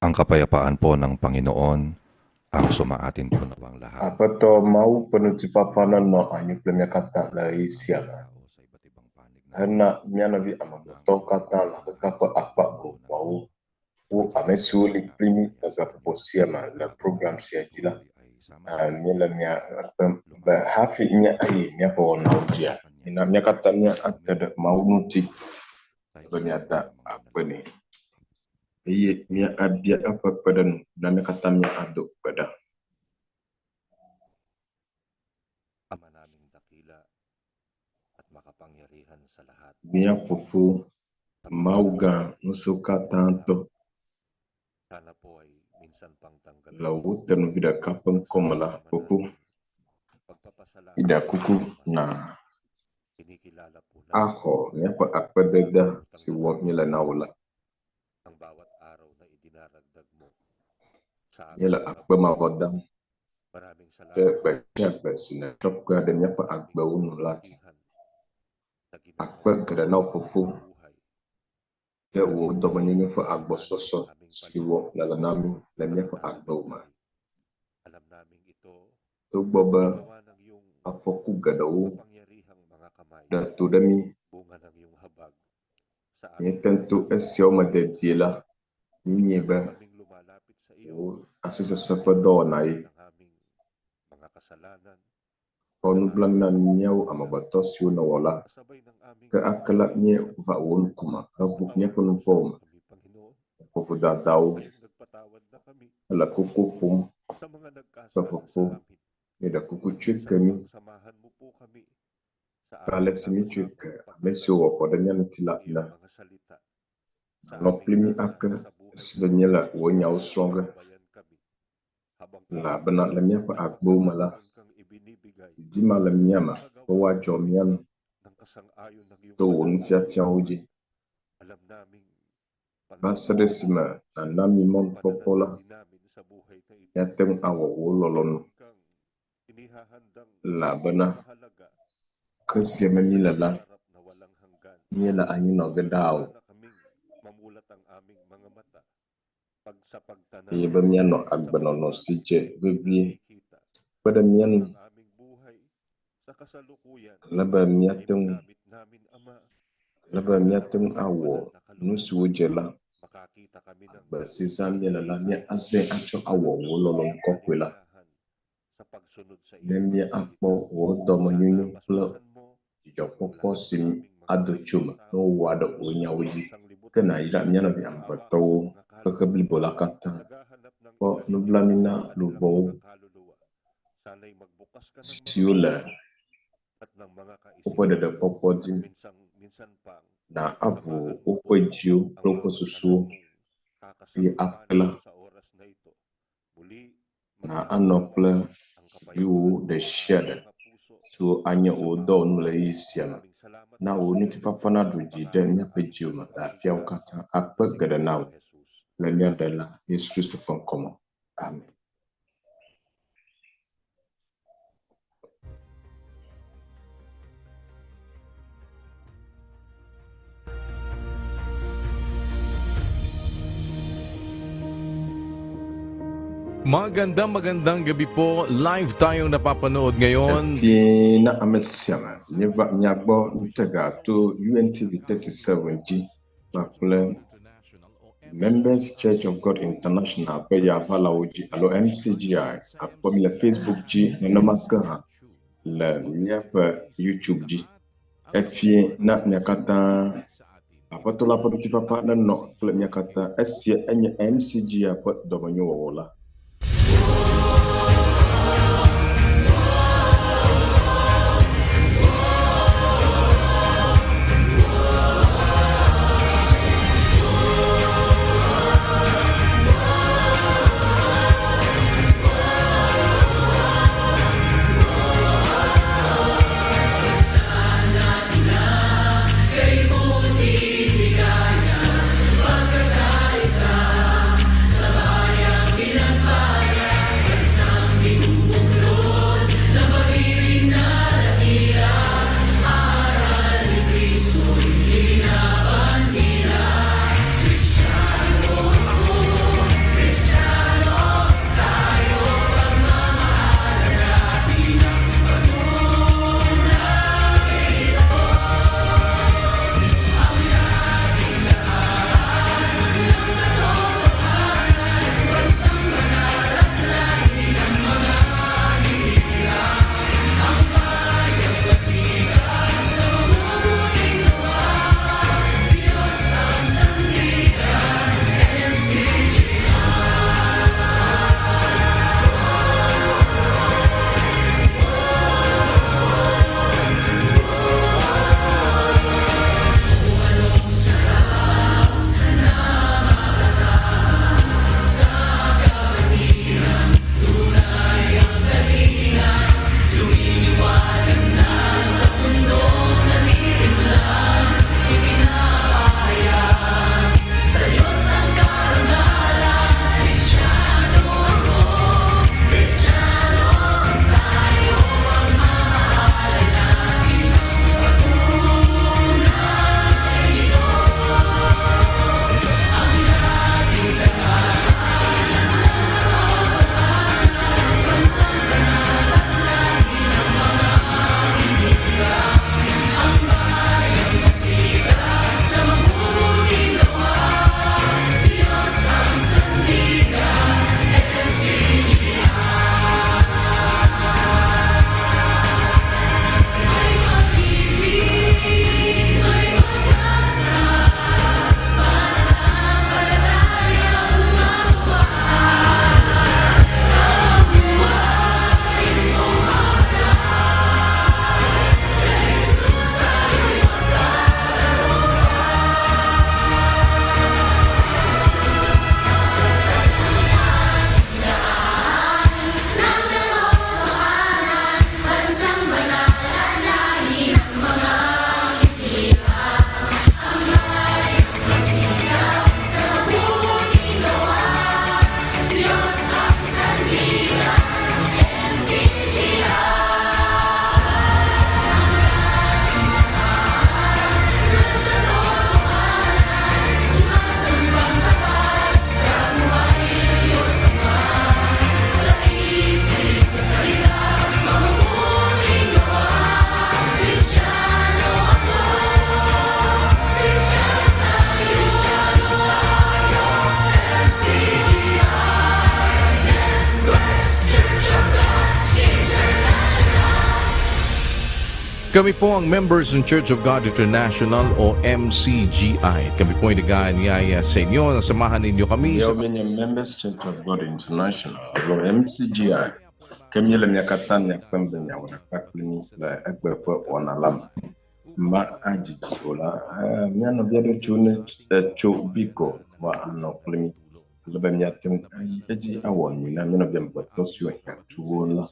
Ang kapayapaan po ng Panginoon ang sumaatin po nawang lahat. Aƒetɔ Mawu ƒe ŋutifafa nenɔ anyi kple mía katã le ɣeyiɣi sia me Tao sa iba't ibang panig ng hena mía nɔvi amegbetɔwo katã le xexea ƒe akpa vovovoawo. Wo ame siwo li kpli mí le gaƒoƒo sia me le program sia dzi la, míele mia kpem be hafi míayi míaƒe wɔnawo dzia, mina mía katã míate ɖe Mawu ŋuti be míada akpe nɛ eye míabia eƒe kpeɖeŋu na mía katã míado gbe ɖa. Ama naming dakila at makapangyarihan sa lahat. Mía Fofo, Mawu gã, ŋusẽwo katã tɔ, Sana po ay minsan pang tanggapin le wò tenuvi ɖeka ƒe ang ŋkɔme la, sama-sama Fofo, naming pagpapasalamat míɖe sa kuku iyo, Ama na namin. Kinikilala po namin axɔ míaƒe akpedada ang utang si na wɔm loob míele sa na iyo wò la. ang bawat araw na idinaragdag mo sa Míele aming mga akpe buhay. mavɔ dam Maraming ɖe salamat gbe po sia gbe si nètsɔ kpea ɖe sa míaƒe maraming agbewo nu la dzi. kabutihan na Akpe ginagawa mo geɖe sa na wò aming Fofo mga buhay ɖe na wò iyong dɔmenyonyo ƒe kaligayahan agbɔsɔsɔ sa aming si wɔm palibot nèle na mí le míaƒe araw-araw agbewo me. Alam naming ito Togbɔ be ay gawa ng iyong afɔku geɖewo makapangyarihang mga kamay, ɖe to ɖe mí, bunga ng iyong habag sa aming míete ŋu to mga esiawo me buhay. dedie la, míenyae Minsan be po kaming lumalapit sa iyo wò asisese ƒe dɔwɔna dala ye. ng aming mga kasalanan, Kpɔ ng nublanui aming na mga míawo pagkukulang, amegbetɔ siwo nèwɔ la, kasabay ng aming ke mga ake la míeva wò pagkakasala. ŋkume heʋu míaƒe Patawarin nu mo vɔ̃wo sana me, kami, Panginoon. míaƒe vodadawo Ngayong nagpatawad na kami hele koko ƒom sa mga kple nagkasala sa Fofo. amin. Míeɖe kuku tsɔe Minsan ke mí pang samahan mo po kami sa kple ale aming si míetsɔe ke sama-samang ame siwo wɔ pagtatanong vɔ̃ ɖe mía ŋuti la ng ene. iyong mga salita sa Nànɔ aming kpli mí nasa ake sa buhay esi na be ito. míele wò nyawo srɔ̃ ge Gabayan kami habang kami elabena le míaƒe agbewo me la, marami kang ibinibigay didi ma le mía na me mga be gawain woadzɔ mía nu ng kasang-ayon ng iyong to wò banal na nufiafiawo kalooban. dzi. Alam naming Va se ɖe pansamantala esime nàna mí ang mɔnukpɔkpɔ la, pananatili namin sa buhay na ito. míate ŋu awɔ wò lɔlɔ̃nu Mayroon kang inihahandang elabena mahalaga ke sia me sa míele la, hinaharap na walang hanggan. míele anyi nɔ ge ɖaa o Sana kaming mamulat ang aming mga mata pag sa pagtanaw eye be míanɔ sa mga agbenɔnɔ si bagay dze na vevie nakikita kpe ɖe mía ŋu ang aming buhay sa kasalukuyan ale be ay míate ŋu magamit namin, Ama, ale sa be míate hinaharap ŋu na awɔ banal na nu siwo kalooban. dze la Makakita kami ng agbe si zãm míele la biyaya míazãe atsɔ awɔ at wò lɔlɔ̃nu ng kɔkɔe la kaligayahan sa pagsunod sa ne iyong mga míakpɔ salita. wò Sana dɔmenyonyo kple basbasan mo dzidzɔkpɔkpɔ lahat si ng aming mga ado tso eme mahal na ne tao wowɔa ɖe wò nyawo sa dzi. buong Ke sanglibutan. nàyra mía nɔvi Maawa ka sa amegbetɔwo, mga xexe kaluluwa blibo la katã. na naghahanap ng Kpɔ ikaligtas nublanui na sa kanilang luʋɔwo mga kaluluwa. Sana'y magbukas ka ng mga siwo le puso at ng mga woƒe kaisipan ɖeɖekpɔkpɔ at dim. minsang minsan pang Na aʋu samahan mo woƒe po dziwo ang kple woƒe bawat susuwo anak mong eye akpe la kakasampanan sa oras na ito. Muli, na anɔ magdamag kple nawa ang viwò kapayapaan ɖe mo sa sia aming ɖe mga puso siwo anye at sa wò bawat dɔwɔnu le tao. ɣeyiɣi sia me. Maraming salamat Na po wò sa iyo ŋutifafa naɖu sa dzi ɖe pangalan ng míaƒe aming dziwo me le tagapagligtas afiawo katã. na Akpe si geɖe na Kristo wò Jesus. le mía Amen. Ɖela Yesu Kristo ƒe ŋkɔme. Amen. Magandang magandang gabi po. Live tayong napapanood ngayon. Efie na ame sia ame míeva míagbɔ ŋutega to UNTV 37 dzi kpakple Members Church of God International ƒe yaʋalawo dzi alo MCGI. Akpɔ mí le Facebook dzi nenema ke hã le míaƒe YouTube dzi. Efie na mia katã Aƒetɔ la ƒe ŋutifafa nenɔ kple mia katã. Esia enye MCGI ƒe dɔmenyowɔwɔ la. Kami po ang members ng Church of God International o MCGI. Kami po ay nag-aanyaya sa inyo na samahan ninyo kami sa Míawo míenye Members Church of God International alo MCGI. Ke míele mia katã mia kpem be miawɔ ɖeka kpli mí le egbe ƒe wɔna la me. Ma adzidzi o la, eh, mía nɔvi aɖewo tso ne tso Biko va anɔ kpli mí ale be míate ŋu ayi edzi awɔ nyui na mía nɔvi amegbetɔ siwo hiã tu wo la.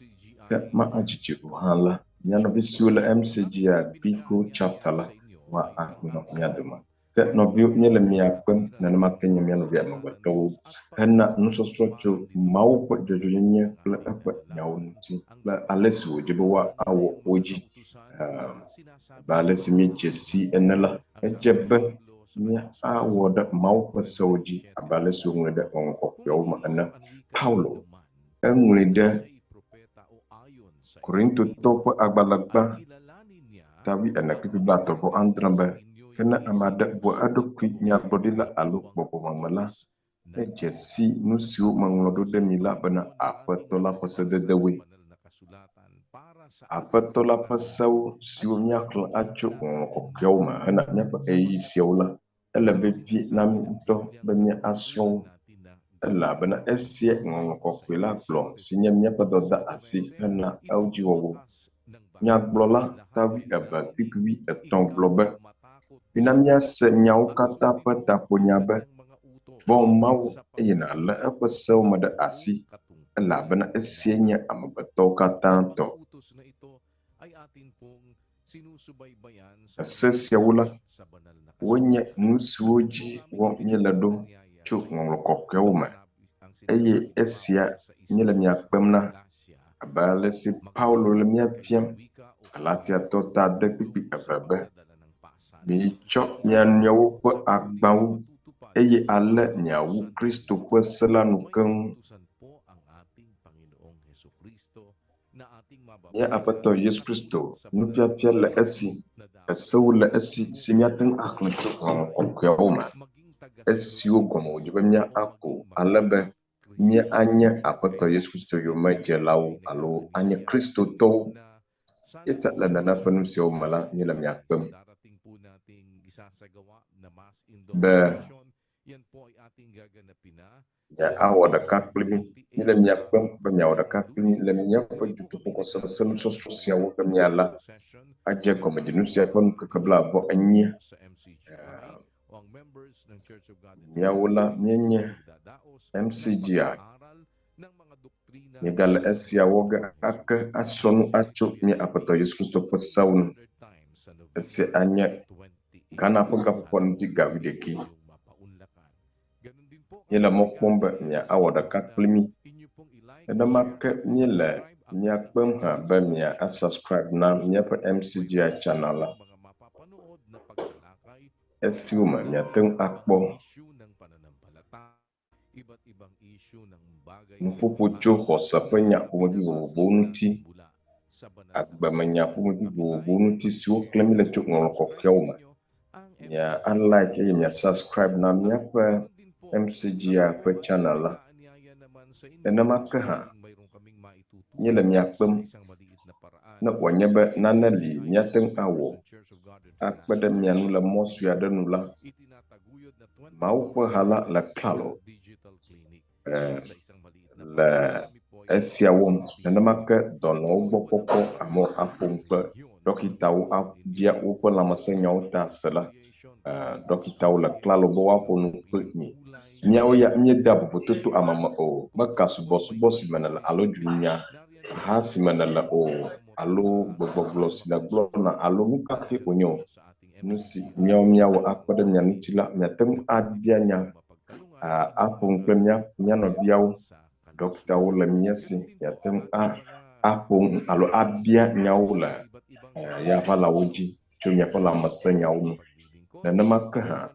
Ke ma adzidzi o hã la, mía nɔvi siwo le MCGI Biko chapter la va anɔ mía dome. Ke nɔviwo míele mia kpem nenema ke nye mía nɔvi amegbetɔwo hena nusɔsrɔ̃ tso Mawu ƒe dzɔdzɔenyenye kple eƒe nyawo ŋuti kple ale si wòdze be woawɔ wo dzi. Abe ale si míedze si ene la, edze be míawɔ ɖe Mawu ƒe sewo dzi abe ale si woŋlɔe ɖe Ŋɔŋlɔ Kɔkɔeawo me ene. Paulo eŋlɔe ɖe Korintotɔwo ƒe agbalẽ gbã ta wuiene kpukpui blaetɔ̃ vɔ adre be, ke ne ame aɖe bu eɖokui nyagblɔɖila alo gbɔgbɔmeme la, edze si nu siwo meŋlɔ ɖo ɖe mi la bena Aƒetɔ la ƒe sededewoe. Aƒetɔ la ƒe sewo siwo míaxlẽ atso Ŋɔŋlɔ Kɔkɔeawo me hena míaƒe ɣeyiɣi siawo la, ele vevie na mí ŋutɔ be míasrɔ̃ wo elabena esia Ŋɔŋlɔ Kɔkɔe la gblɔ si nye míaƒe dɔdeasi hena edziwɔwɔ. Nyagblɔla ta wuieve kpukpui wuietɔ̃ gblɔ be, Mina míase nyawo katã ƒe taƒonya be, Vɔ̃ Mawu eye nàlé eƒe sewo me ɖe asi elabena esia nye amegbetɔwo katã tɔ. Ese siawo la, wonye nu siwo dzi wɔm míele ɖo tso Ŋɔŋlɔ Kɔkɔeawo me eye esia míele mia kpem na abe ale si Paulo le mía fiam Galatiatɔ ta ade kpukpui eve be, Mitsɔ mia nɔewo ƒe agbawo eye ale miawu Kristo ƒe se la nu keŋ. Mía Aƒetɔ Yesu Kristo nufiafia le esi, esewo le esi si míate ŋu axlẽ tso Ŋɔŋlɔ Kɔkɔeawo me, esiwo gɔme wòdze be míaku ale be míanye Aƒetɔ Yesu Kristo yomedzelawo alo anye Kristotɔwo. Eya le nane ƒe nu siawo me la, míele mia kpem be miawɔ ɖeka kpli mí. Míele mia kpem be miawɔ ɖeka kpli mí le míaƒe dutoƒoxɔse nusɔsrɔ̃ siawo ke míala adze gɔmedzenu sia ƒe ŋkeke blaeve enyi. Míawo la míenye MCGI. Míegale esia wɔ ge ake asrɔ̃ nu atso mía Aƒetɔ Yesu Kristo ƒe sewo nu. Esia anye Ghana ƒe gaƒoƒo ŋuti ga wuiɖekɛ. Míele mɔ kpɔm be miawɔ ɖeka kpli mí. Nenema ke míele mia kpem hã be mia asubscribe na míaƒe MCGI channel la esiwo me miate ŋu akpɔ nuƒoƒo tso xɔse ƒe nya ƒomevi vovovowo ŋuti, agbemenya ƒomevi vovovowo ŋuti siwo xlẽm míele tso Ŋɔŋlɔ Kɔkɔeawo me. Mia alike eye mia subscribe na míaƒe MCGI ƒe channel la. Nenema ke hã, míele mia kpem ne wòanye be nane li míate ŋu awɔ akpe ɖe mia ŋu le mɔ sue aɖe nu la, Mawu ƒe ha la le klalo le esia wɔm. Nenema ke dɔnɔwo gbɔ kpɔkpɔ amewo aƒo nu kple ɖɔkitawo abia woƒe lãmesẽnyawo ta se la, ɖɔkitawo le klalo be woaƒo nu kpli mi. Míawo ya míedea vovototo ame me o. Meka subɔsubɔ si me nèle alo dzunya ha si me nèle o alo gbegbɔgblɔ si nègblɔna alo nu ka kee wònye o. Nu si míawo míawɔ akpe ɖe mia ŋuti la, miate ŋu abia nya, aƒo nu kple mía mía nɔviawo. Ɖɔkitawo le mía si. Miate ŋu aƒo nu alo abia nyawo le yaʋalawo dzi tso miaƒe lãmesẽnyawo ŋu. Nenema ke hã,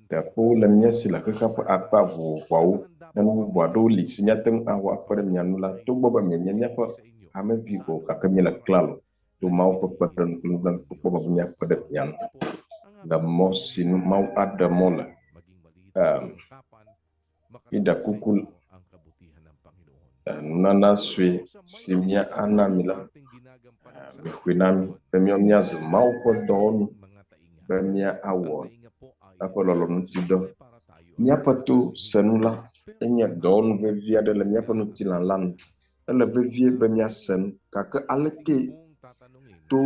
teƒewo le mía si le xexea ƒe akpa vovovoawo. Ne nu bubu aɖewo li si míate ŋu awɔ akpe ɖe mia ŋu la, togbɔ be mienye míaƒe hamevi o gake míele klalo to Mawu ƒe kpeɖeŋu kple nublanuikpɔkpɔ me be míakpe ɖe mia ŋu le mɔ si nu Mawu aɖe mɔ le. Míeɖe kuku. Nunana sue si mía ana mi la, mixɔe na mí be míawo míazu Mawu ƒe dɔwɔnu be míawɔ eƒe lɔlɔ̃nu ŋuti dɔ. Míaƒe to senu la enye dɔwɔnu vevi aɖe le míaƒe ŋutilã la nu. Ele vevie be míase nu gake aleke to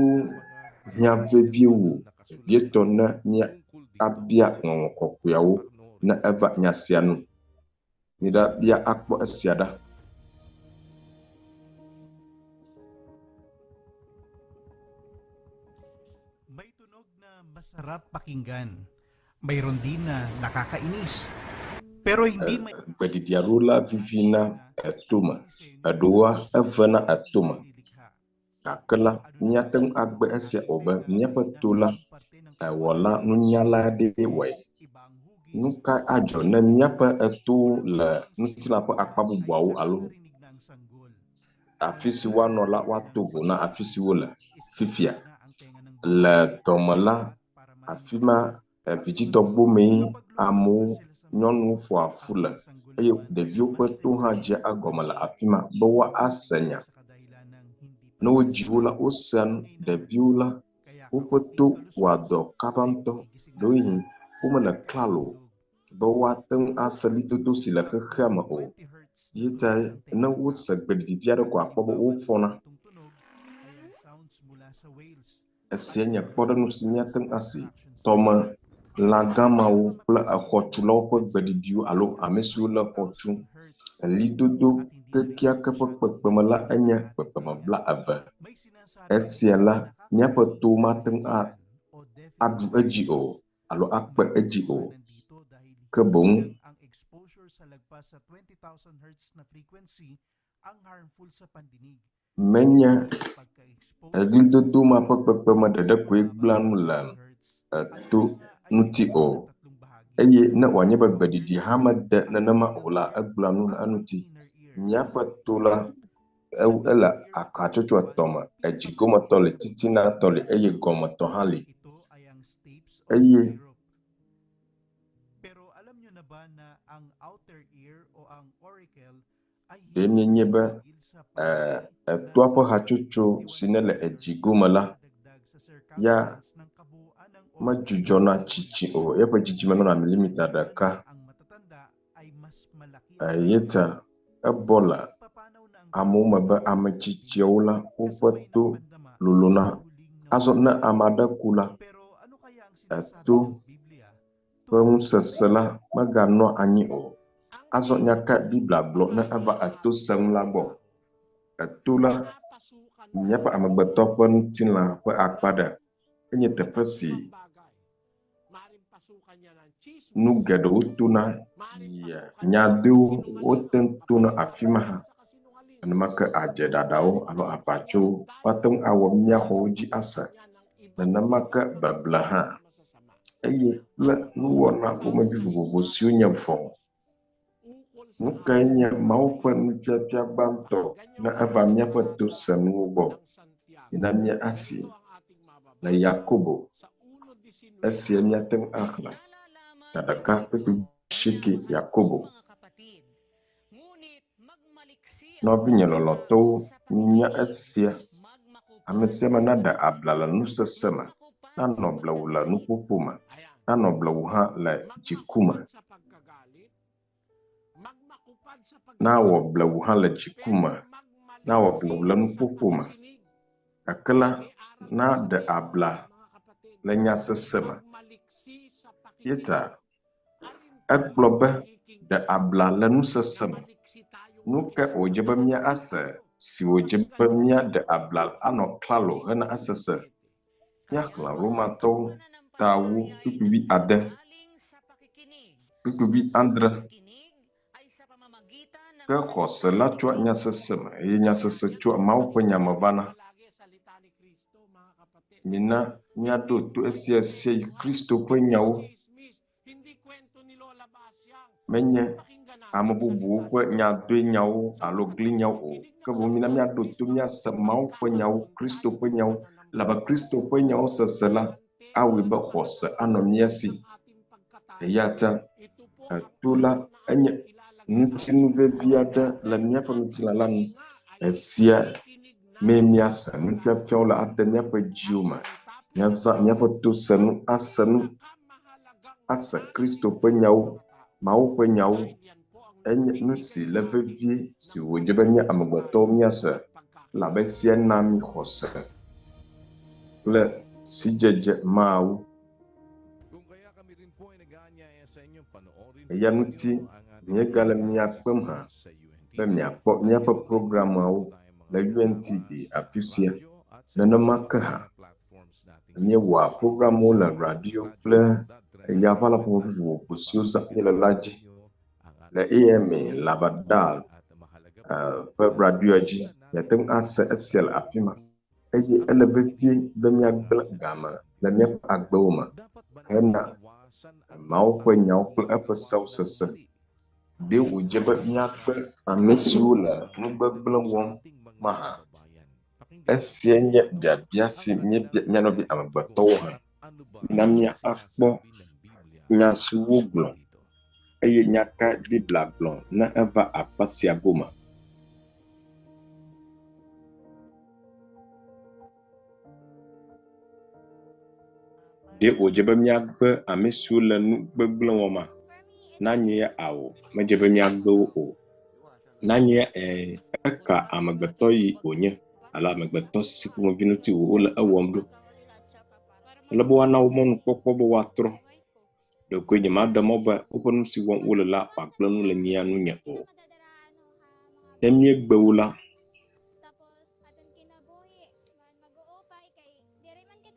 hiã vevie wu vevietɔ ne míabia Ŋɔŋlɔ Kɔkɔeawo ne eva nya sia nu. Míɖabia akpɔ esia ɖa. May tunog na masarap pakinggan. Mayroon din na nakakainis. Pero hindi may Gbeɖiɖi aɖewo la vivina etome, eɖewoa evena etome. Gake la, míate ŋu agbe esia o be míaƒe to la, ewɔla nunyala aɖee wɔe. Nu kae adzɔ ne míaƒe etowo le ŋutilã ƒe akpa bubuawo alo afi si woanɔ la woato vo na afi si wole fifia? Le dɔme la, afi ma vidzidɔgbomee amewo, nyɔnuwo ƒoa fu le eye ɖeviwo ƒe to hã dzea egɔme le afi ma be woase nya. Ne wodzi wo la, wosea nu. Ɖeviwo la, woƒe to wɔa dɔ kaba ŋutɔ. Ɖewohĩ womele klalo be woate ŋu ase ɣlidodo si le xexea me o. Ye tae ne wose gbeɖiɖi vi aɖe ko akpɔ be wofɔna. Esia nye kpɔɖeŋu si míate ŋu ase. Tɔme lã gã mawo kple exɔtulawo ƒe gbeɖiɖiwo alo ame siwo le xɔ tum. Ɣlidodo kekeake ƒe kpekpeme la enye kpekpeme 20. Esia la, míaƒe towo mate ŋu aɖu edzi o alo akpe edzi o. Ke boŋ menye eɣlidodo ma ƒe kpekpeme ɖeɖe koe gblẽa nu le eto ŋuti o. Eye ne wòanye be gbeɖiɖi hã mede nenema o la, egblẽa nu le eŋuti. Míaƒe to la, ele hatsotso etɔ̃ me. Edzigometɔ li, titinatɔ li eye gɔmetɔ hã li. Eye ɖe míenye be etoa ƒe hatsotso si ne le edzi gome la ya medzudzɔna tsitsi o. Eƒe dzidzime nɔna milimita ɖeka. Eye ta ebɔ le amewo me be ame tsitsiawo la woƒe to lolona. Azɔ ne ame aɖe ku la, eto ƒe ŋusese la meganɔa anyi o. Azɔ nya kae Biblia gblɔ ne eva eto seŋu la gbɔ? Eto la, míaƒe amegbetɔ ƒe ŋutilã ƒe akpa ɖe enye teƒe si nu geɖewo tona yia nyadoewo wote ŋu tona afi ma hã. Nenema ke adzeɖaɖawo alo aʋatsowo woate ŋu awɔ mía xɔwo dzi ase. Nenema ke beble hã eye kple nuwɔna ƒomevi vovovo siwo nye vɔ̃. Nu kae nye Mawu ƒe nufiafia gbãtɔ ne eva míaƒe to senuwo gbɔ? Mina míasi le Yakobo. Esia míate ŋu axlẽ ta ɖeka kpukpui asieke Yakobo. Nɔvinye lɔlɔ̃tɔwo, minya esia. Ame sia ame naɖe abla le nusese me, nanɔ blewu le nuƒoƒo me, nanɔ blewu hã le dziku me. Nawɔ blewu hã le dziku me, nawɔ blewu le nuƒoƒo me. Gake la, naɖe abla le nyasese me. Ye ta egblɔ be ɖe abla le nusese me. Nu ke wòdze be míase si wòdze be míaɖe abla anɔ klalo hena esese. Míaxlẽ Romatɔwo ta wu kpukpui ade, kpukpui adre. Ke xɔse la tsoa nyasese me eye nyasese tsoa Mawu ƒe nya me vana. Mina míaɖo to esia sia yi Kristo ƒe nyawo. Menye ame bubuwo ƒe nyadoenyawo alo glinyawo o. Ke boŋ mina míaɖo to míase Mawu ƒe nyawo, Kristo ƒe nyawo. Elabe Kristo ƒe nyawo sese la awɔe be xɔse anɔ mía si. Eya ta eto la enye Ŋutinu vevi aɖe le míaƒe ŋutilã la nu. Esia mee míase nufiafiawo le ade míaƒe dziwo me. Míazã míaƒe tosenu ase nu, ase Kristo ƒe nyawo, Mawu ƒe nyawo. Enye nu si le vevie si wòdze be mía amegbetɔwo míase elabe esia na mí xɔse kple sidzedze Mawu. Eya ŋuti míegale mia kpem hã be miakpɔ míaƒe programwo le UNTV afi sia. Nenema ke hã míewɔa programwo le radio kple eyaʋala ƒomevi vovovo siwo zãm míele la dzi le AMA Labadal ƒe radioa dzi. Miate ŋu ase esia le afi ma eye ele vevie be míagblẽ game le míaƒe agbewo me hena Mawu ƒe nyawo kple eƒe sewo sese. Ɖe wòdze be míagbe ame siwo le nu gbegblẽ wɔm mahã? Esia nye biabia si míebia mía nɔvi amegbetɔwo hã. Na míakpɔ nya si wogblɔ eye nya kae Biblia gblɔ ne eva akpa sia gome. Ɖe wòdze be míagbe ame siwo le nu gbegblẽ wɔma? Na nye ao, medze be míagbe wo o. Na nye ɛ̃, eka amegbetɔ yi wònye alo amegbetɔ si ƒomevi ŋuti wole ewɔm ɖo. Ele be woana wo mɔnukpɔkpɔ be woatrɔ. Ɖekoe nyemaɖe mɔ be woƒe nu si wɔm wole la wòagblẽ nu le mía ŋunye o. Ne míegbe wo la,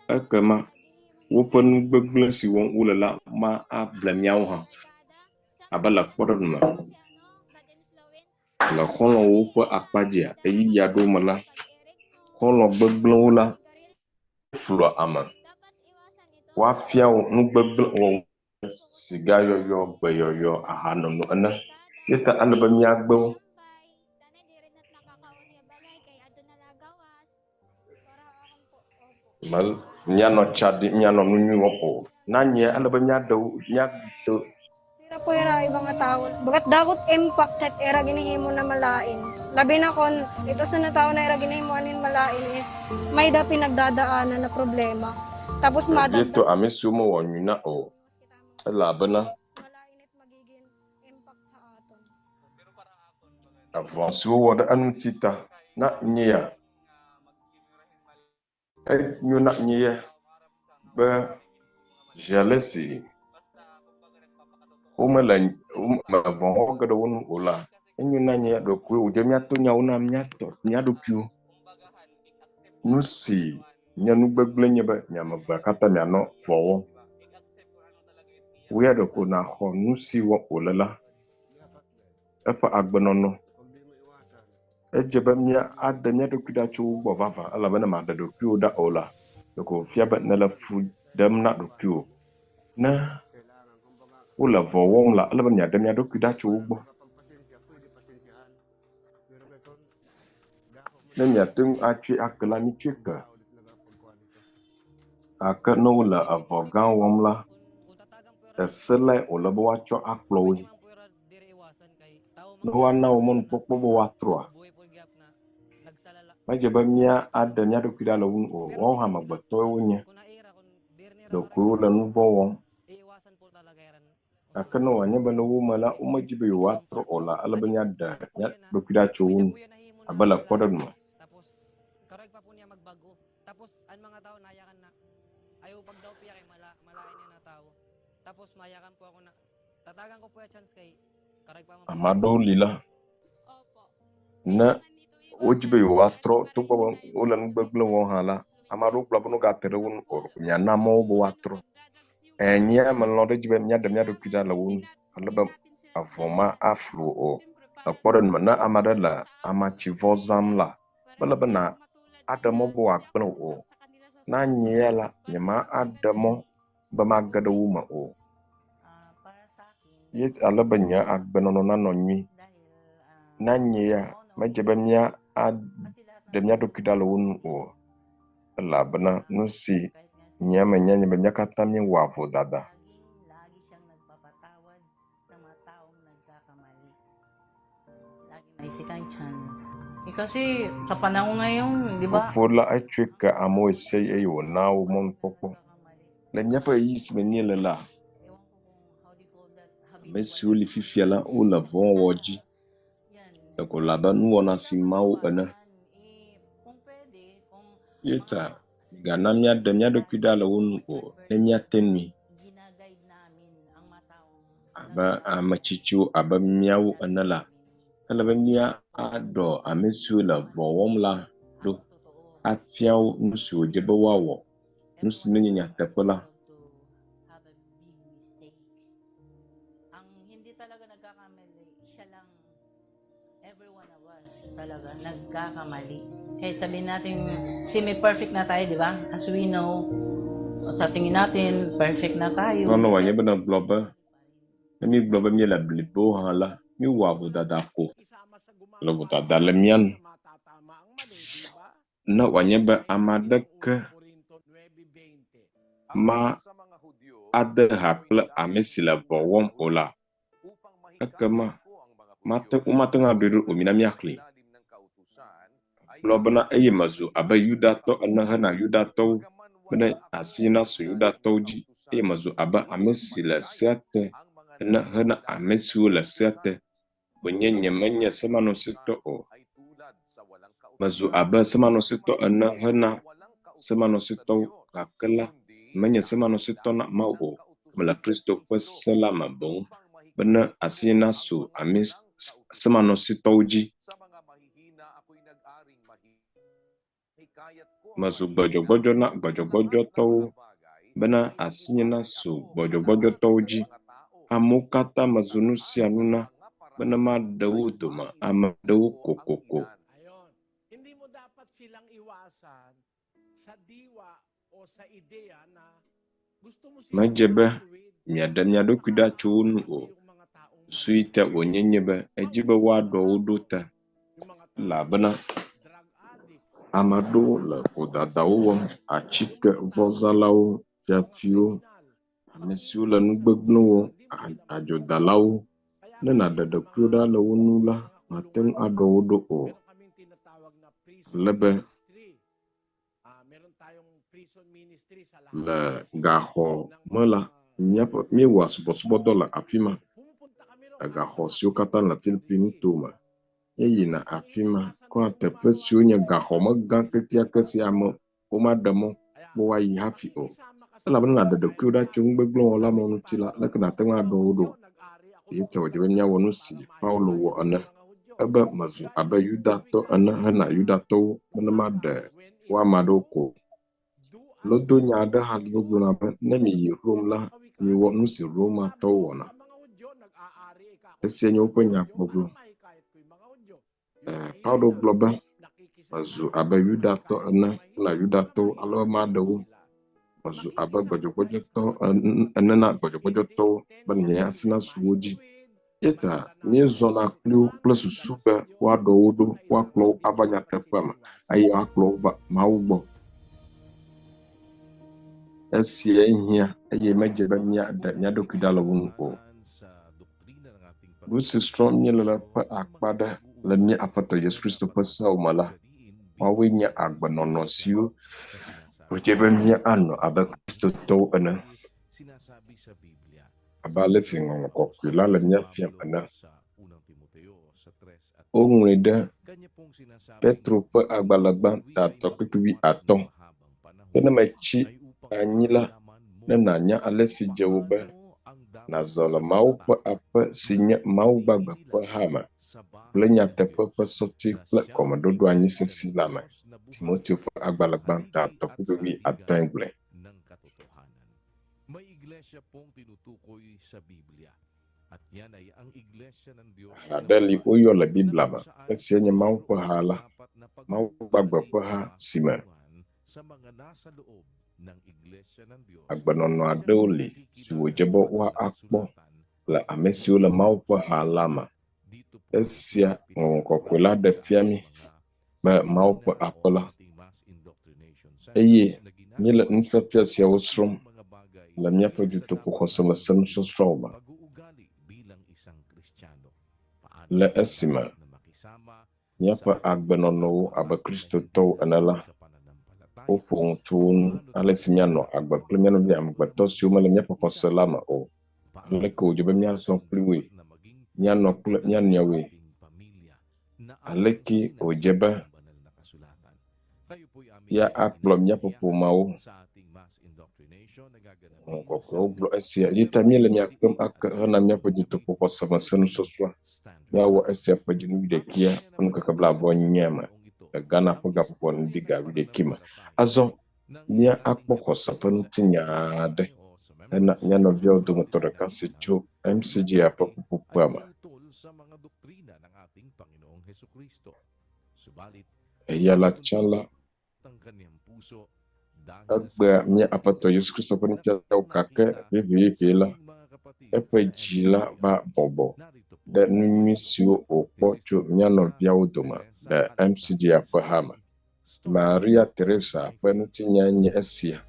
ekema woƒe nu gbegblẽ si wɔm wole la ma able míawo hã. Abe le kpɔɖeŋu me, le xɔlɔ̃wo ƒe akpa dzia, ɣeyiɣi aɖewo me la, xɔlɔ̃ gbegblẽwo la flua ame. Woafia wò nu gbegblẽ wɔwɔ, sigayɔyɔ, gbeyɔyɔ, ahanono ene. Eya ta ele be míagbe wo. Mel míanɔ tsa ɖim, míanɔ nu nyui wɔm o. Na nyea, ele be míaɖe wo, míado Sira po era iba nga tao. Bagat dakot impact het era ginahimo na malain. Labi na kon ito sa na tao na era ginahimo anin malain is may da pinagdadaanan na problema. Tapos Vevietɔ madagdag ame siwo mewɔ nyui na o elabena malain it magiging impact sa aton. evɔ̃ si wowɔ ɖe eŋuti ta na nyea, enyo na nye be zi ale si womele wome vɔ̃ wɔ ge ɖe wo ŋu o la, enyo na nye ɖekoe wòdze míato nyawo na míatɔ mía ɖokuiwo. Nu si nye nu gbegblẽ nye be mi ame evea katã mianɔ vɔ̃ wɔm. Wò ya ɖeko nàxɔ nu si wɔm wòle la, eƒe agbenɔnɔ. Edze be míaɖe mía ɖokui ɖa tso wo gbɔ vavã elabena màɖe ɖokuiwò ɖa o la, ɖeko wòfia be nèle fu ɖem na ɖokuiwò. Ne wole vɔ̃ wɔm la, ele be miaɖe mia ɖokui ɖa tso wo gbɔ. Ne miate ŋu atsɔe ake la, mitsɔe ke. Gake ne wole evɔ̃ gã wɔm la, ese lae wòle be woatsɔ akplɔ woe. Ne woana wo mɔnukpɔkpɔ be woatrɔa, medze be míaɖe mía ɖokui ɖa le wo ŋu o. Woawo hã amegbetɔwoe wonye. Ɖekoe wole nu vɔ̃ wɔm. Gake ne wòanye be le wo me la, womedi be yewoatrɔ o la, ele be míaɖe mía ɖokui ɖa tso wo ŋu abe le kpɔɖeŋu me. Ame aɖewo li la, ne wodzi be yewoatrɔ togbɔ be wole nu gbegblẽ wɔm hã la, ame aɖewo gblɔ be ne wogate ɖe wo ŋu o, miana mɔ wo be woatrɔ. Ɛ̃, nye melɔ̃ ɖe edzi be míaɖe mía ɖokui ɖa le wo ŋu ale be evɔ̃ ma aflu o. Le kpɔɖeŋu me, ne ame aɖe le amatsivɔ zãm la, mele be nàɖe mɔ be wòagblẽ wò o. Ne anye ya la, nyemaɖe mɔ be mage ɖe wo me o. Ye ale be nye agbenɔnɔ nanɔ nyui. Ne anye ya, medze be míaɖe mía ɖokui ɖa le wo nu o elabena nu si nye menya nye be mía katã míewɔa vodada. Lagi may second chance. Eh, kasi sa panahon ngayon, di ba? Fofo la etsɔe ke amewo ɣe sia ɣi eye wòna wo mɔnukpɔkpɔ. Le míaƒe ɣeyiɣi si me míele la, Ewan ko kung how do you call that? ame siwo li fifia la wole vɔ̃wɔwɔ dzi. Yan. Ɖeko wòle abe nuwɔna si Mawu ene. Eh, kung pwede, kung Eya ta migana míaɖe mía ɖokui ɖa le wo nu o ne míate ŋui ginaguide namin ang mga taong abe ame tsitsiwo abe míawo ene la, ele be míaɖɔ ame siwo le vɔ̃ wɔm la ɖo afia wo nu si wòdze be woawɔ, nu si nenye nyateƒe la. have a big mistake. Ang hindi talaga nagkakamali, siya lang, every one of us talaga nagkakamali. Kahit sabihin natin, semi-perfect na tayo, di ba? As we know, sa tingin natin, perfect na tayo. Trɔ ne wòanye be nègblɔ be ne mígblɔ be míele blibo hã la, míewɔa vodada ko le vodada le mía nu. Ne wòanye be ame aɖeke ma ade ha kple ame si le vɔ̃ wɔm o la, ekema mate womate ŋu aɖoe ɖo o. Mina míaxlẽe. Gblɔ bena eye mezu abe Yudatɔ ene hena Yudatɔwo bene asi nasu Yudatɔwo dzi eye mezu abe ame si le sea te ene hena ame siwo le sea te. Wònye nyemenye semanɔsitɔ o. Mezu abe semanɔsitɔ ene hena semanɔsitɔwo gake la menye semanɔsitɔ na Mawu o. Mele Kristo ƒe se la me boŋ bene asi nasu ame semanɔsitɔwo dzi. Mezu gbɔdzɔgbɔdzɔ na gbɔdzɔgbɔdzɔtɔwo bena asinye nasu gbɔdzɔgbɔdzɔtɔwo dzi. Amewo katã mezu nu sia nu na bene maɖe wo dome ame aɖewo kokoko. Ayon. Hindi mo dapat silang iwasan sa diwa o sa ideya na gusto mo silang Medze be matuwid. miaɖe mia ɖokui ɖa tso wo nu o. Yung mga taong Susu yi te wònye nye be edzi be woaɖɔ wo ɖo ta yung mga elabena drug addict, ame aɖewo le vodadawo wɔm, atikevɔzãlawo, fiafiwo, ame siwo le nu gbegblẽ wɔm, adzodalawo. Ne nàɖe ɖokuiwò ɖa le wo nu la, màte ŋu aɖɔ wo ɖo o. Meron kaming tinatawag na prison Ale be ministry. Ah, meron tayong prison ministry sa lahat le gaxɔ me la, míaƒe míewɔa subɔsubɔdɔ le afi ma. Pumupunta kami Le gaxɔ siwo katã le Philippines nutome. Míeyina afi ma kura teƒe siwo nye gaxɔmegã kekeake si ame womaɖe mɔ be woayi hafi o. Elabena nàɖe ɖokuiwò ɖa tso nugbegblẽwɔla mawo ŋuti la, aleke nàte ŋu aɖɔ wo ɖo? Eya ta wòdze be míawɔ nu si Paulo wɔ ene. Ebe mezu abe Yudatɔ ene hena Yudatɔwo bene maɖe wo ame aɖewo ko. Lodonya aɖe hã li wogblɔna be ne miyi Rome la, miwɔ nu si Romatɔwo wɔna. Esia nye woƒe nyagbɔgblɔ. Paulo gblɔ be mezu abe Yudatɔ ene hena Yudatɔwo ale be maɖe wo. Mezu abe gbɔdzɔgbɔdzɔtɔ ene na gbɔdzɔgbɔdzɔtɔwo be nye asi nasu wo dzi. Eya ta míezɔna kpli wo kple susu be woaɖɔ wo ɖo, woakplɔ wo ava nyateƒea me eye woakplɔ wo va Mawu gbɔ. Esiae hiã eye medze be míaɖe mía ɖokui ɖa le wo ŋu o. Nu si srɔ̃m míele le ƒe akpa aɖe le mía Aƒetɔ Yesu Kristo ƒe sewo me la, woawoe nye agbenɔnɔ siwo wòdze be míanɔ abe Kristotɔwo ene. Abe ale si Ŋɔŋlɔ Kɔkɔe la le mía fiam ene. Woŋlɔe ɖe Petro ƒe agbalẽ gbãtɔ kpukpui wuiatɔ̃. Ke ne metsi anyi la, ne nànya ale si dze wò be nàzɔ le Mawu ƒe aƒe si nye Mawu gbagbe ƒe ha me kple nyateƒe ƒe sɔti kple gɔmeɖoɖoanyi sesĩ la me. Timoteo ƒe agbalẽ gbãtɔ kpukpui wuiatɔ̃e gblɔe. Ha aɖe li woyɔ le Biblia me. Esia nye Mawu ƒe ha la, Mawu gbagbe ƒe ha si me agbenɔnɔ aɖewo li si wòdze be woakpɔ le ame siwo le Mawu ƒe ha la me. Esia Ŋɔŋlɔ Kɔkɔe la ɖe fia mí be Mawu ƒe aƒe la eye míele nufiafia siawo srɔ̃m le míaƒe dutoƒoxɔse me se nusɔsrɔ̃wo me. Le esime míaƒe agbenɔnɔwo abe Kristotɔwo ene la, woƒo nu tso wo ŋu ale si míanɔ agbe kple mía nɔvi amegbetɔ siwo mele míaƒe xɔse la me o. Aleke wòdzɔ be míazɔ kpli woe, míanɔ kple mía nɔewoe? Aleke wòdze be ya akplɔ míaƒe ƒomeawo? Ŋu kɔkɔewo gblɔ esia eyi ta míele mia kpem ake hena míaƒe dutoƒo xɔsemese nusɔsrɔ̃a. Míawɔ esia ƒe dzinu wuiɖekea ƒe ŋkeke blaeve me le Ghana ƒe gaƒoƒo ŋdi ga wuiɖekɛ me. Azɔ mía akpɔ xɔse ƒe ŋutinya aɖe hena mía nɔviawo dometɔ ɖeka si tso MCGI ƒe ƒuƒoƒea me. Eya la tsã la, egbea mía Aƒetɔ Yesu Kristo ƒe nufiafiawo gake vivivi la, eƒe dzi la va bɔbɔ ɖe nu nyui siwo wòkpɔ tso mía nɔviawo dome le MCGI ƒe ha me. Maria Teresa ƒe ŋutinyae nye esia.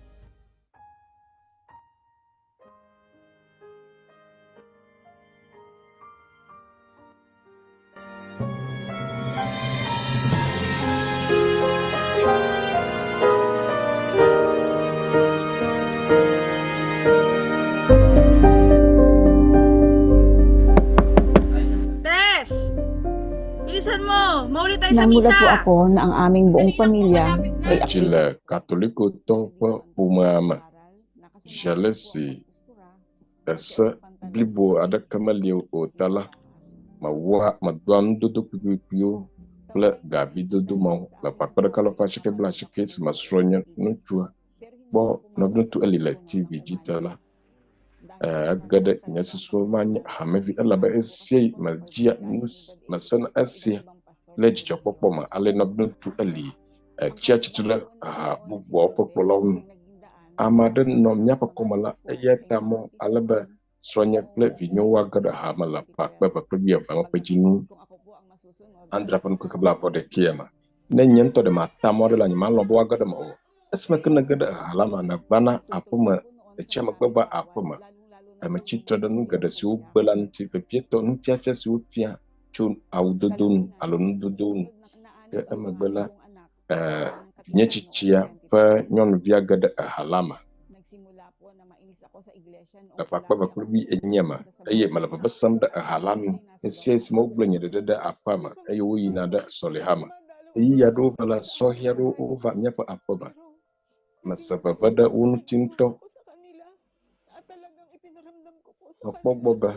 Tess! Bilisan mo! Mauli tayo sa Namulat misa! po ako na ang aming buong pamilya ay Edzi le Katolikotɔwo ƒe ƒomea me. Zi ale si ese blibo aɖeke meli o ta la, mewɔa medoa nudodo kpuikpuikpuiwo kple gavidodo mawo le ƒe akpe ɖeka alafa asieke blaasieke esime srɔ̃nye ŋutsua kpɔ nɔviŋutsu Eli le TV dzi ta la, ege ɖe nye susu me manye hamevi elabe esia yi medzia nu si mesena esia le dzidzɔkpɔkpɔ me ale nɔviŋutsu Eli etsia tsitre ɖe ha bubuawo ƒe kplɔlawo nu. Ame aɖe nɔ míaƒe kɔme la, eya ta mɔ ale be srɔ̃nye kple vinyewo woage ɖe ha me le ƒe akpe eve kple wuieve ƒe dzinu adre ƒe ŋkeke blaeve ɖekɛ me. Ne nye ŋutɔ ɖe mata mɔ ɖe la, nyemalɔ̃ be woage ɖe eme o. Esime ke nège ɖe ha la me, nègbana aƒeme, ètsia megbe va aƒeme. Metsi tre ɖe nu geɖe siwo gbe la ŋuti, vevietɔ nufiafia siwo fia tso awudodo nu alo nudodo nu. Ke emegbe la, vinye tsitsia ƒe nyɔnuvia ge ɖe eha la me le ƒe akpe eve kple wuienyi me eye mele veve sem ɖe eha la nu ɣesiaɣi si wogblẽ nye ɖeɖe ɖe aƒea me eye woyina ɖe sɔleha me. Ɣeyiɣi aɖewo va la, sɔhɛ aɖewo wova míaƒe aƒe me. Mese veve ɖe wo ŋuti ŋutɔ. Mekpɔ gbɔ be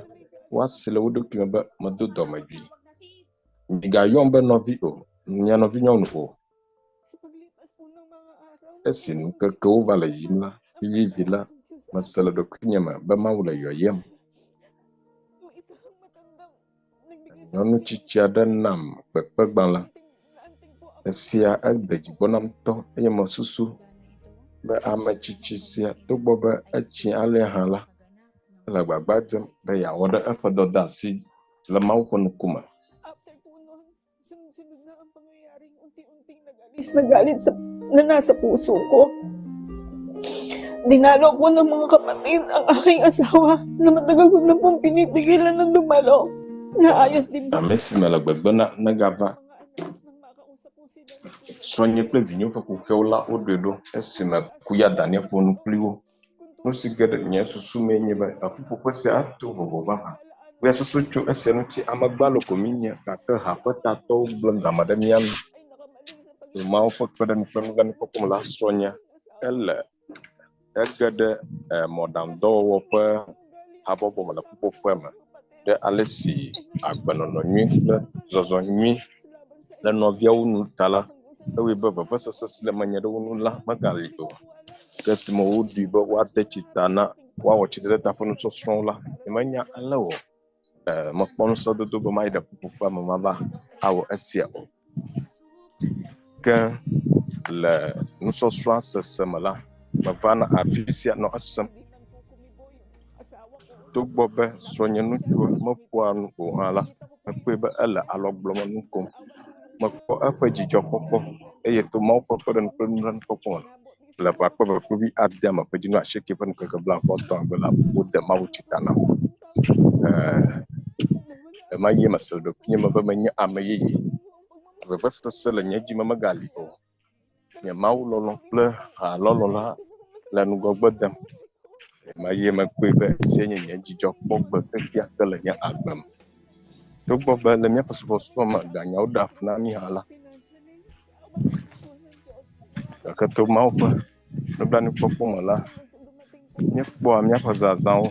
woase le wo ɖokui me be medo dɔmedzoe. Migayɔm be nɔvi o, mia nɔvinyɔnu o. Esi ŋkekewo va le yiyim la, vivivi la, mese le ɖokuinye me be Mawu le yɔyem. Nyɔnu tsitsi aɖe nam kpekpegbalẽ. Esia ede dzi gbɔ nam ŋutɔ eye mesusu be ame tsitsi sia togbɔ be etsi alea hã la, ele agbagba dzem be yeawɔ ɖe eƒe dɔdeasi le Mawu ƒe ŋkume. Nagalis na galit sa, na nasa puso ko. Dinalo po ng mga kapatid ang aking asawa na matagal ko na pong pinipigilan ng dumalo. Naayos din po Ame si mele gbegbe na negava srɔ̃nye kple vinyewo ƒe kuxewo la woɖoe ɖo esime kuya Daniel ƒo nu kpli wo. Nu si ge ɖe nye susu mee nye be eƒuƒoƒe sia ato vovo vavã. Kuya susu tso esia ŋuti ame gbalo ko míenye gake ha ƒe tatɔwo gblẽ game ɖe mía nu. To Mawu ƒe kpeɖeŋu kple nublanuikpɔkpɔ me la, srɔ̃nye ele ege ɖe mɔɖaŋudɔwɔwɔ ƒe habɔbɔ me le ƒuƒoƒea me ɖe ale si agbenɔnɔ nyui kple zɔzɔ nyui le nɔviawo nu ta la, ewɔe be vevesese si le menye ɖe wo ŋu la megali o. Ke esime woɖoe be woade tsi ta na woawɔ tsidedeta ƒe nusɔsrɔ̃wo la, nyemenya ale o. Mekpɔ ŋusẽdodo be mayi ɖe ƒuƒoƒea me mava awɔ esia o. Ke le nusɔsrɔ̃a sese me la, mevana afi sia nɔ esem. Togbɔ be srɔ̃nye ŋutsua meƒoa nu o hã la, mekpɔe be ele alɔgblɔme nu kom. Mekpɔ eƒe dzidzɔkpɔkpɔ eye to Mawu ƒe kpeɖeŋu kple nublanuikpɔkpɔ me le ƒe akpe eve kple wuiadea me ƒe dzinu asieke ƒe ŋkeke blaeve-vɔ-etɔ̃agbe la, wode mawutsi ta nam. Ɣemaɣie mese le ɖokuinye me be menye ame yeye. Vevesese le nye dzi me megali o. Nye Mawu lɔlɔ̃ kple ha lɔlɔ̃ la le ŋgɔgbe dem. Ɣemaɣie mekpɔe be esia nye nye dzidzɔkpɔgbe kekeake le nye agbe me. Togbɔ be le míaƒe subɔsubɔ me ganyawo ɖea fu na mí hã la, gake to Mawu ƒe nublanuikpɔkpɔ me la, míekpɔa míaƒe zazãwo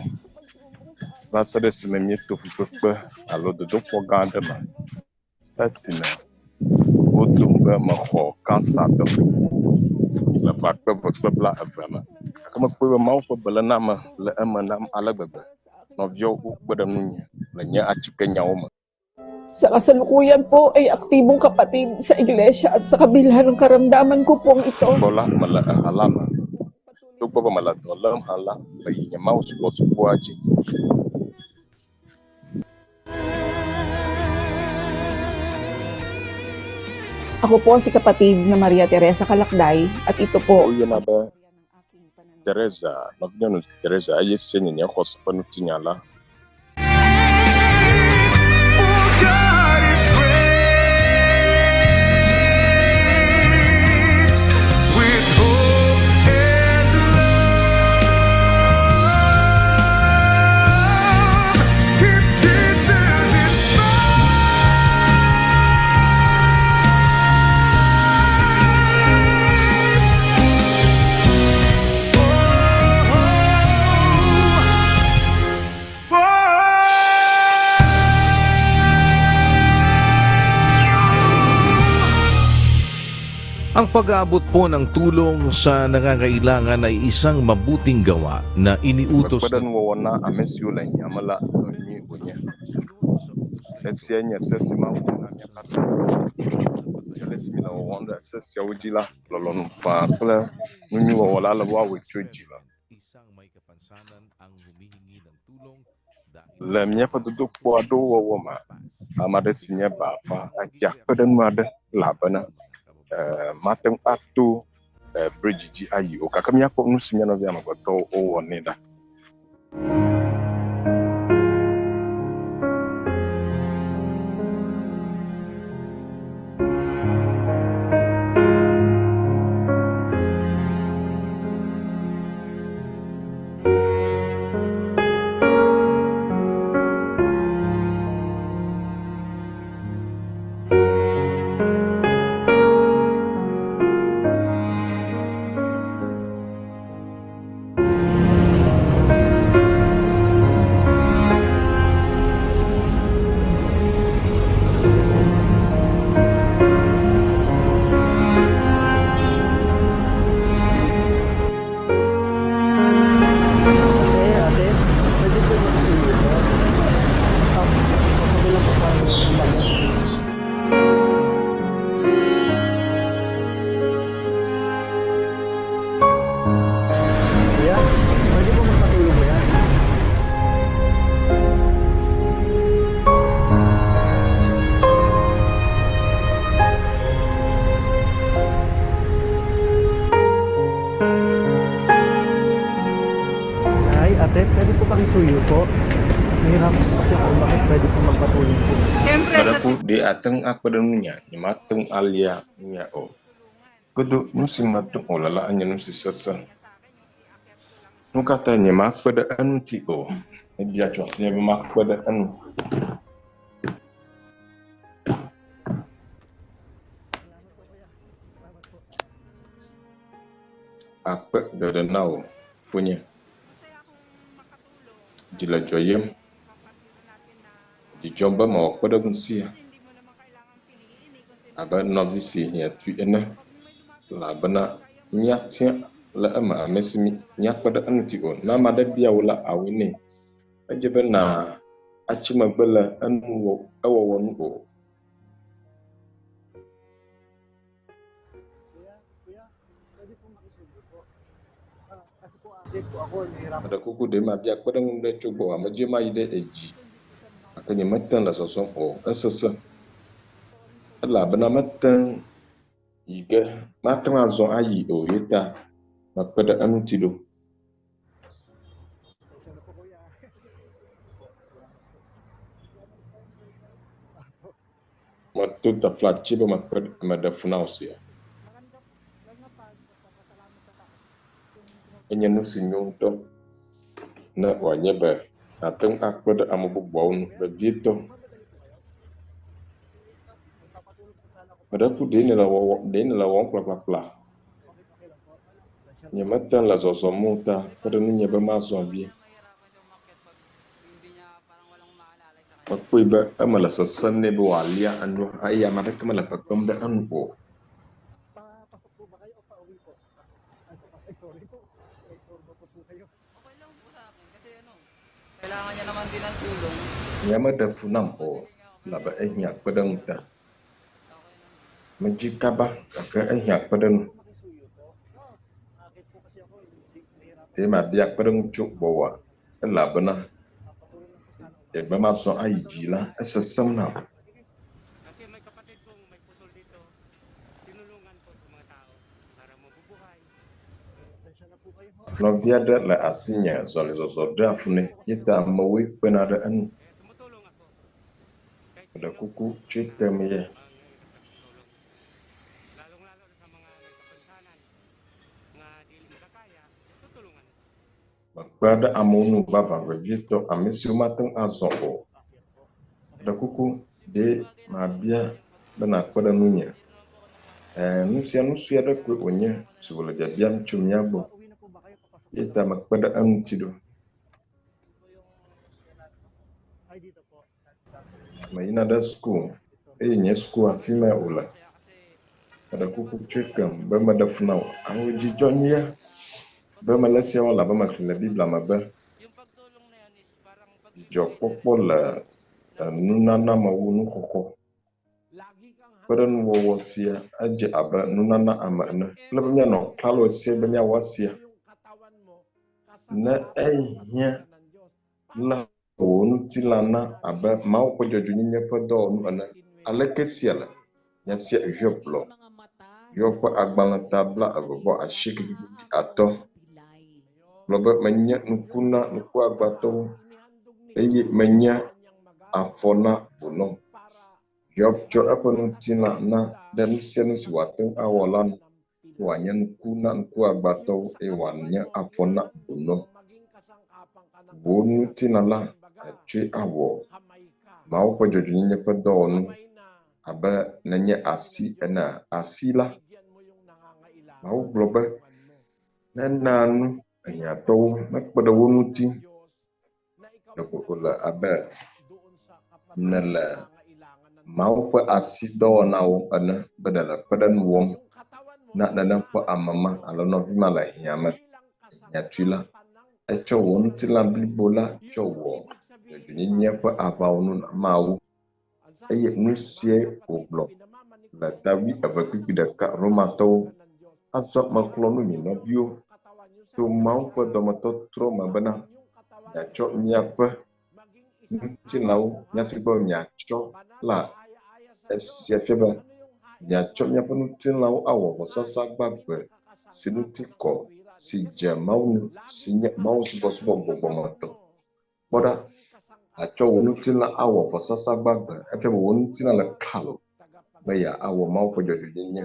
va se ɖe esime míeto fukpekpe alo dodokpɔ gã aɖe me esime wodom be mexɔ kansa dɔ le ƒe akpe eve kple blaeve me. Gake mekpɔe be Mawu ƒe beléname le eme nam ale gbegbe. Nɔviawo wokpe ɖe ŋunye le nye atikenyawo me. Sa kasalukuyan po ay aktibong kapatid sa iglesia at sa kabila ng karamdaman ko pong ito. Gbɔ la, mele eha la me. Togbɔ be mele dɔ lém hã la, meyi nye Mawu subɔsubɔa dzi. Ako po si kapatid na Maria Teresa Kalakday at ito po Woyɔna be Teresa, nɔvinyɔnu Teresa eye sie nye nye xɔse ƒe ŋutinya la. God is great with hope and love. Keep Jesus is Ang pag-aabot po ng tulong sa nangangailangan ay isang mabuting gawa na iniutos Kpekpe ɖe nuwɔwɔ na ame siwo le hiã me la dɔ nyui wònye. Esia nye se si Mawu de na mía katã. Ale si míele wɔwɔm ɖe se siawo dzi la, lɔlɔ̃nu faa kple nu nyui wɔwɔ la, ele be woawɔe tso dzi me. Le míaƒe dodokpɔ aɖewo wɔwɔ me, ame aɖe si nye bafa edze akpe ɖe nu aɖe elabena eh, mate ŋu ato eh, bridge dzi ayi o gake míakpɔ nu si mía nɔvi amegbetɔwo wowɔ nɛ ɖa. Ate, ate, pwede po magsuyo po? Ah, masabi lang po sa akin. Kuya, pwede po magpatulo mo yan? Ay, ate, pwede po pakisuyo po? Nahirap kasi ako, bakit pwede po magpatulong po? Meɖe ku ɖe ate ŋu akpe ɖe ŋunyea? Nyemate ŋu alia nu ya o. Godo nu si mate ŋu o le la enye nu si sesẽ. Nu ka ta nyemakpe ɖe eŋuti o? Ebia tso asinye be makpe ɖe enu. Akpe geɖe na wò, fonye. Dzi le dzɔyem. Dzi dzɔm be mewɔ kpeɖeŋu sia abe nɔvi si hiã tui ene elabena míatia le eme ame si míakpe ɖe eŋuti o. Ne ame aɖe bia wò la, àwɔe nɛ. Edze be nàatsi megbe le enu wɔ ewɔwɔ nu o. Pwede po makisuyo po? Ah, kasi po ate po ako, nahirapan Meɖe kuku ɖe mabia kpeɖeŋu ɖe tso gbɔwò medzi mayi ɖe edzi gake nyemete ŋu le zɔzɔm o. Esesẽ elabena mete ŋu yi ge mate ŋu azɔ ayi o ye ta mekpe ɖe eŋuti ɖo. Meto taflatse be mekpe meɖe fu na wò sia. Enye nu si nyo ŋutɔ ne wòanye be nàte ŋu akpe ɖe ame bubuawo ŋu, vevietɔ Meɖe ku ɖe nèle wɔwɔ ɖe nèle wɔwɔm kplakplakpla. Nyemete ŋu le zɔzɔm o ta kpe ɖe ŋunye be mazɔ vie. Mekpɔe be eme le sesẽm nɛ be wòalia enu eye ame aɖeke mele kpekpem ɖe eŋu o. Nyea meɖe fu nam o elabe ehiã kpeɖeŋu ta. Medzi kaba gake ehiã kpeɖeŋu. Ɖe mabia kpeɖeŋu tso gbɔwòa? Elabena be mazɔ ayi dzi la, esesẽm nam. Nɔvi aɖe le asinye zɔlizɔzɔ ɖea fu nɛ ye ta amewoe kpena ɖe eŋu. Meɖe kuku tsɔe kem ye. Mekpea ɖe amewo ŋu vavã vevietɔ ame siwo mate ŋu azɔ o. Meɖe kuku ɖe mabia be nàkpe ɖe ŋunye. Ɛ̃, nu sia nu sue aɖe koe wònye si wòle biabiam tso mía gbɔ ye ta mekpe ɖe eŋuti ɖo. Meyina ɖe suku eye nye sukua afi mae wòle. Meɖe kuku tsɔe kem be meɖe fu na wò. Ao dzidzɔ nyuia be mele esia wɔm elabe mexlẽ le Biblia me be dzidzɔkpɔkpɔ le nunana me wu nuxɔxɔ. Kpeɖeŋuwɔwɔ sia edze abe nunana ame ene. Ele be míanɔ klalo ɣesiaɣi be míawɔ esia. Ne ehiã la, wò ŋutilã na abe Mawu ƒe dzɔdzɔenyenye ƒe dɔwɔnu ene. Aleke esia le? Nya sia Hiob gblɔ. Hiob ƒe agbalẽ ta 98.5 gblɔ be, Menye ŋku na ŋkuagbãtɔwo, eye menye afɔ na bunɔ. Hiob tsɔ eƒe ŋutilã na ɖe nu sia nu si wòate ŋu awɔ la nu be wòanye ŋku na ŋkuagbãtɔwo eye wòanye afɔ na bunɔ. Wò ŋutilã la, àtsɔe awɔ Mawu ƒe dzɔdzɔenyenye ƒe dɔwɔnu abe nenye asi enea? Asi la, Mawu gblɔ be, Nena nu ehiãtɔwo nekpe ɖe wo ŋuti. Ɖeko wòle abe nèle Mawu ƒe asi dɔwɔnawo ene be nèle kpeɖeŋu wɔm na nenem ƒe ame ma alo nɔvi ma le hiã me. Hiã tui la, etsɔ wò ŋutilã blibo la tsɔ wɔ dzɔdzɔenyenye ƒe aʋawɔnu na Mawu. Eye nu siae wògblɔ le ta 2 kpukpui 1 Romatɔwo. Azɔ mexlɔ̃ nu mi nɔviwo to Mawu ƒe dɔmetɔtrɔ me bena miatsɔ miaƒe ŋutilãwo, nya si gblɔm miatsɔ la, esia fia be miatsɔ miaƒe ŋutilãwo awɔ vɔsasa gbagbe si ŋuti kɔ, si dze Mawu ŋu, si nye mawusubɔsubɔ gbɔgbɔmetɔ. Kpɔ ɖa, àtsɔ wò ŋutilã awɔ vɔsasa gbagbe, efia be wò ŋutilã le klalo be yeawɔ Mawu ƒe dzɔdzɔenyenye,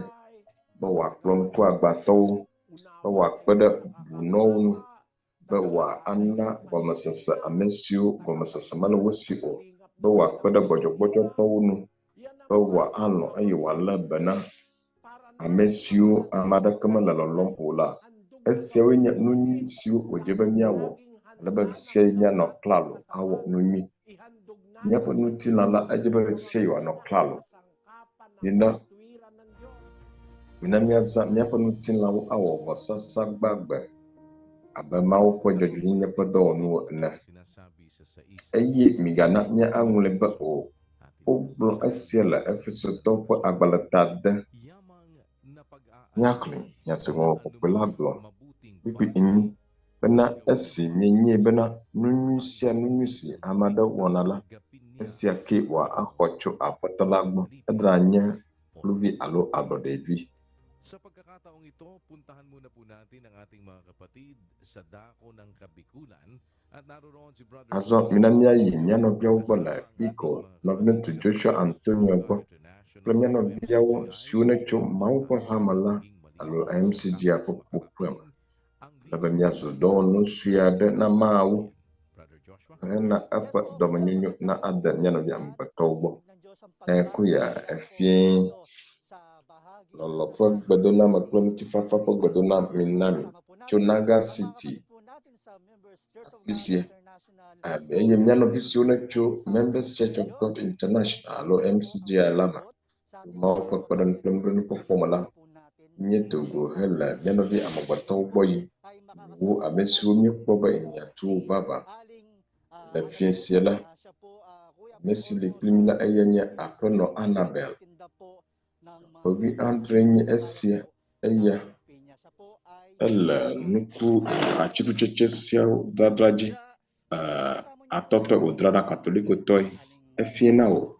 be wòakplɔ ŋkuagbãtɔwo, be wòakpe ɖe bunɔwo ŋu, be wòana gɔmesese ame siwo gɔmesese mele wo si o, be wòakpe ɖe gbɔdzɔgbɔdzɔtɔwo ŋu, be wòalɔ̃ eye wòalé be na ame siwo ame aɖeke mele lɔlɔ̃m o la. Esiawoe nye nu nyui siwo wòdze be míawɔ ale be ɣesiaɣi míanɔ klalo awɔ nu nyui. Míaƒe ŋutilã la, edze be ɣesiaɣi wòanɔ klalo. Mina mina míazã míaƒe ŋutilãwo awɔ vɔsasa gbagbe abe Mawu ƒe dzɔdzɔenyenye ƒe dɔwɔnuwo ene. Eye migana míaŋlɔe be o. Wogblɔ esia le Efesotɔwo ƒe agbalẽ ta 6. Míaxlẽ nya si Ŋɔŋlɔ Kɔkɔe la gblɔ kpukpui 4 bena esi mienyae bena nu nyui sia nu nyui si ame aɖe wɔna la, esia kee wòaxɔ tso Aƒetɔ la gbɔ, eɖanye kluvi alo ablɔɖevi. Sa pagkakataong ito, puntahan muna po natin ang ating mga kapatid sa dako ng Kabikulan at naroon si Brother Azɔ mina míayi mía nɔviawo gbɔ le Bicol, nɔviŋutsu Joshua Antonio gbɔ. kple mía nɔviawo siwo netso Mawu ƒe hame la alo MCGI ƒe ƒuƒoƒea me ale be míazu dɔwɔnu sue aɖe na Mawu hena eƒe dɔmenyonyo na ade mía nɔvi amegbetɔwo gbɔ. Ekuya efie lɔlɔ ƒe gbedoname kple ŋutifafa ƒe gbedoname na mi tso Naga City afi sia. Eye mía nɔvi siwo netso Members Church of God International alo MCGI la me Mawu ƒe kpeɖeŋu kple nublanuikpɔkpɔ me la, míedo go hele mía nɔvi amegbetɔwo gbɔ yim wu ame siwo míekpɔ be hiã tu wo vavã. Le fiẽ sia la, ame si li kpli mí la eyae nye Aƒenɔ Annabel. Ƒe wuiadre nye esia eya ele nuku atikutsetse siawo dzadzra dzi. Atɔtɔe wòdzrana katolikotɔe. Efie na wò.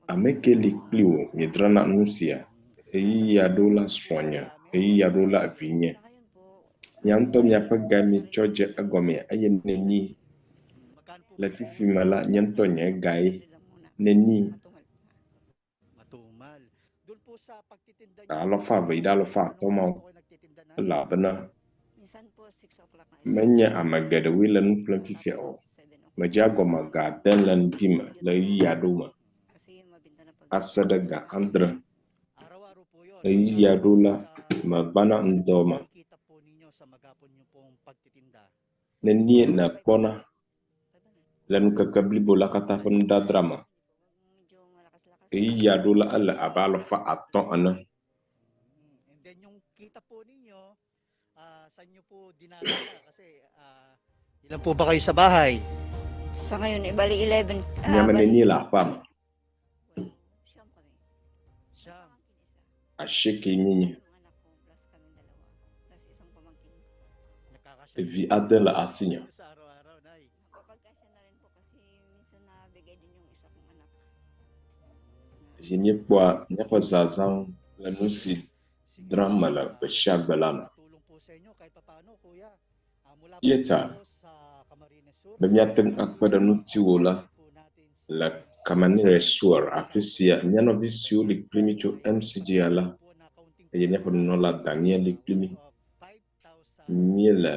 Ame ke li kpli wò miedzrana nu sia. Ɣeyiɣi aɖewo la srɔ̃nye, ɣeyiɣi aɖewo la vinye. Mia ŋutɔ miaƒe ga mietsɔ dze egɔmea eye neni le fifi me la nye ŋutɔ nye gae neni alafa eve yi ɖe alafa atɔ̃ mawo elabena menye ame geɖewoe le nu ƒlem fifia o. Medzea egɔme ga ade le ŋdi me le ɣeyiɣi aɖewo me ase ɖe ga adre. Ɣeyiɣi aɖewo la, mevana ŋdɔ me. Nenie nèkpɔna le ŋkeke blibo la katã ƒe nudzadzra me? Ɣeyiɣi aɖewo la, ele abe alafa atɔ̃ ene. Ilan po ba kayo sa bahay? Sa ngayon, eh, bali 11. Mi ame nenie le aƒea me? Asieke míenye. Vi ade le asinye. Eye míekpɔa míaƒe zazãwo le nu si dzram mele gbe sia gbe la me. Eya ta be míate ŋu akpe ɖe ŋutiwò la, le Camarines Sur, afi sia mía nɔvi siwo li kpli mí tso MCGI la eye míaƒe nunɔla Daniel li kpli mí. Míele